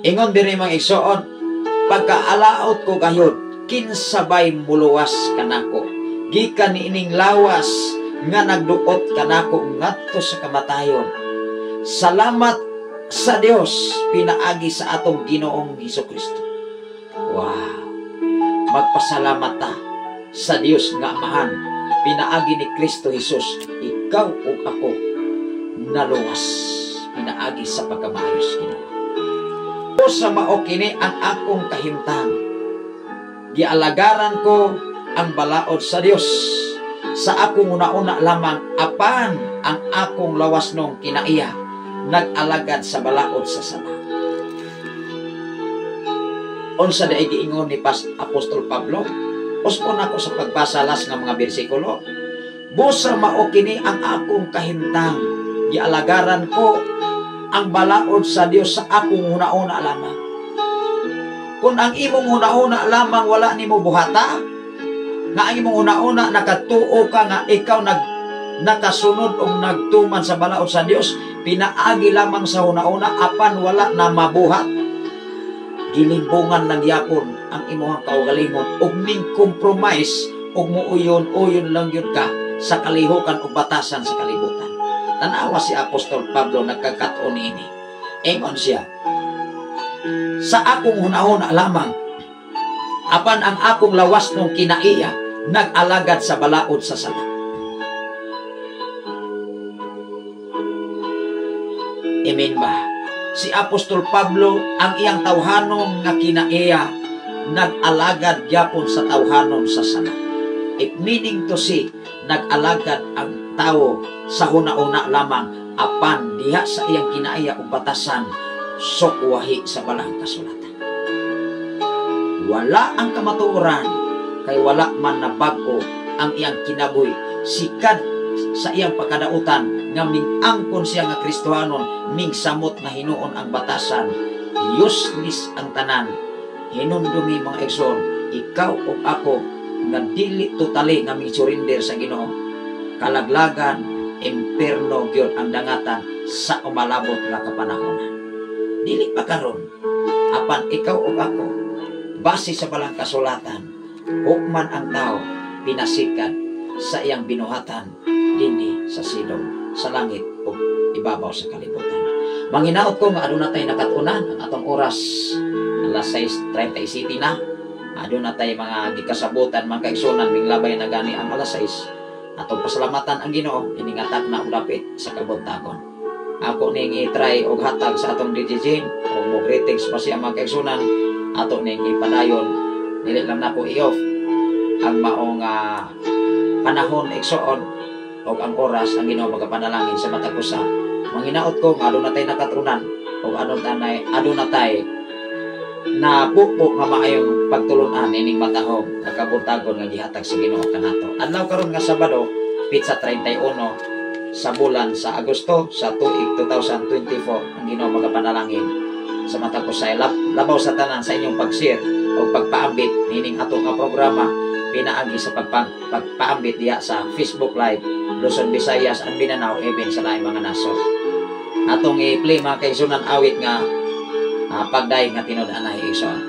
Ingon diri, mga igsoon, "Pagkaalaot ko gayud, kinsa bay muluwas kanako gikan niining lawas nga nagduot kanako ngadto sa kamatayon? Salamat sa Dios pinaagi sa atong Ginoong Hesus Kristo." Wow! Magpasalamat ta sa Dios nga Amahan pinaagi ni Kristo Jesus. Ikaw ug ako naluwas pinaagi sa pagkamaayos Ginoo. "O sa mao kini ang akong kahimtang. Gialagaran ko ang balaod sa Dios sa akong una-una lamang, apan ang akong lawas nong kinaiya nag-alagad sa balaod sa sala." Unsa diay giingon ni Pas Apostol Pablo? Uspon ako sa pagbasa las nga mga bersikulo. "Busa mao kini ang akong kahimtang. Gialagaran ko ang balaod sa Dios sa akong hunauna lamang." Kung ang imong hunauna lamang wala nimo buhata, nga ang imong hunauna nakatuo ka nga ikaw nakasunod o nagtuman sa balaod sa Dios, pinaagi lamang sa hunauna apan wala na mabuhat, gilimbungan lang yapon ang imong kaugalingon ug ning compromise ug muuyon-uyon lang yun ka sa kalihukan ug batasan sa kalibutan. Tanawa si Apostol Pablo, nagkakat-on niini. Ingon siya, "Sa akong hunahuna lamang, apan ang akong lawas nung kinaiya nag-alagad sa balaod sa sala." Amen ba? Si Apostol Pablo, ang iyang tawhanon nga kinaiya nag-alagad gyapon sa tawhanon sa sala. It meaning to say, nag-alagad ang tao sa huna-una lamang apan diha sa iyang kinaiya ug batasan sukwahi sa balahang kasulatan. Wala ang kamatuoran kay wala man nabag-o ang iyang kinabuhi sikad sa iyang pagkadautan nga ming-angkon siya nga Kristohanon, ming samot na hinuon ang batasan. Useless ang tanan. Hinumdumi, mga igsoon, ikaw ug ako nga dili totally nga ming surrender sa Ginoo, kalaglagan, Imperno gyud ang dangatan sa umalabot nga kapanahonan. Dili pa karon, apan ikaw ug ako, base sa Balang Kasulatan, hukman ang tao pinasikad sa iyang binuhatan dinhi sa silong sa langit ug ibabaw sa kalibutan. Manginaot ko nga aduna tay nakat-unan. Ang atong oras, alas 6:37 na. Aduna tay mga gikasabutan, mga kaigsunan, minglabay na gani ang alas 6. Atong pasalamatan ang Ginoo ining atak na og dapit sa kabuntagon. Ako ning i-try og hatag sa atong DJ Jane ug mo greetings pa siya, mga kaigsunan. Ato ning ipadayon, dili lang nako i-off ang maong panahon, igsoon, og ang oras. Ang Ginoo magapanalangin sa matag usa. Manginaot ko nga aduna tay nakatunan og aduna tay na pupo nga maayong pagtulunan ining matahom nga kabuntagon nga gihatag sa Ginoo kanato. Adlaw karon nga Sabado, petsa 31 sa bulan sa Agosto sa tuig 2024. Ang Ginoo magapanalangin sa matag usa. Labaw sa tanan, sa inyong pag-share o pagpaambit nining ato nga programa pinaagi sa pagpaambit diha sa Facebook Live, Luzon, Visayas and Mindanao, even sa laing mga nasod. Atong i-play, mga kaigsunan, awit nga "Pagdayeg nga Tinud-anay", igsoon.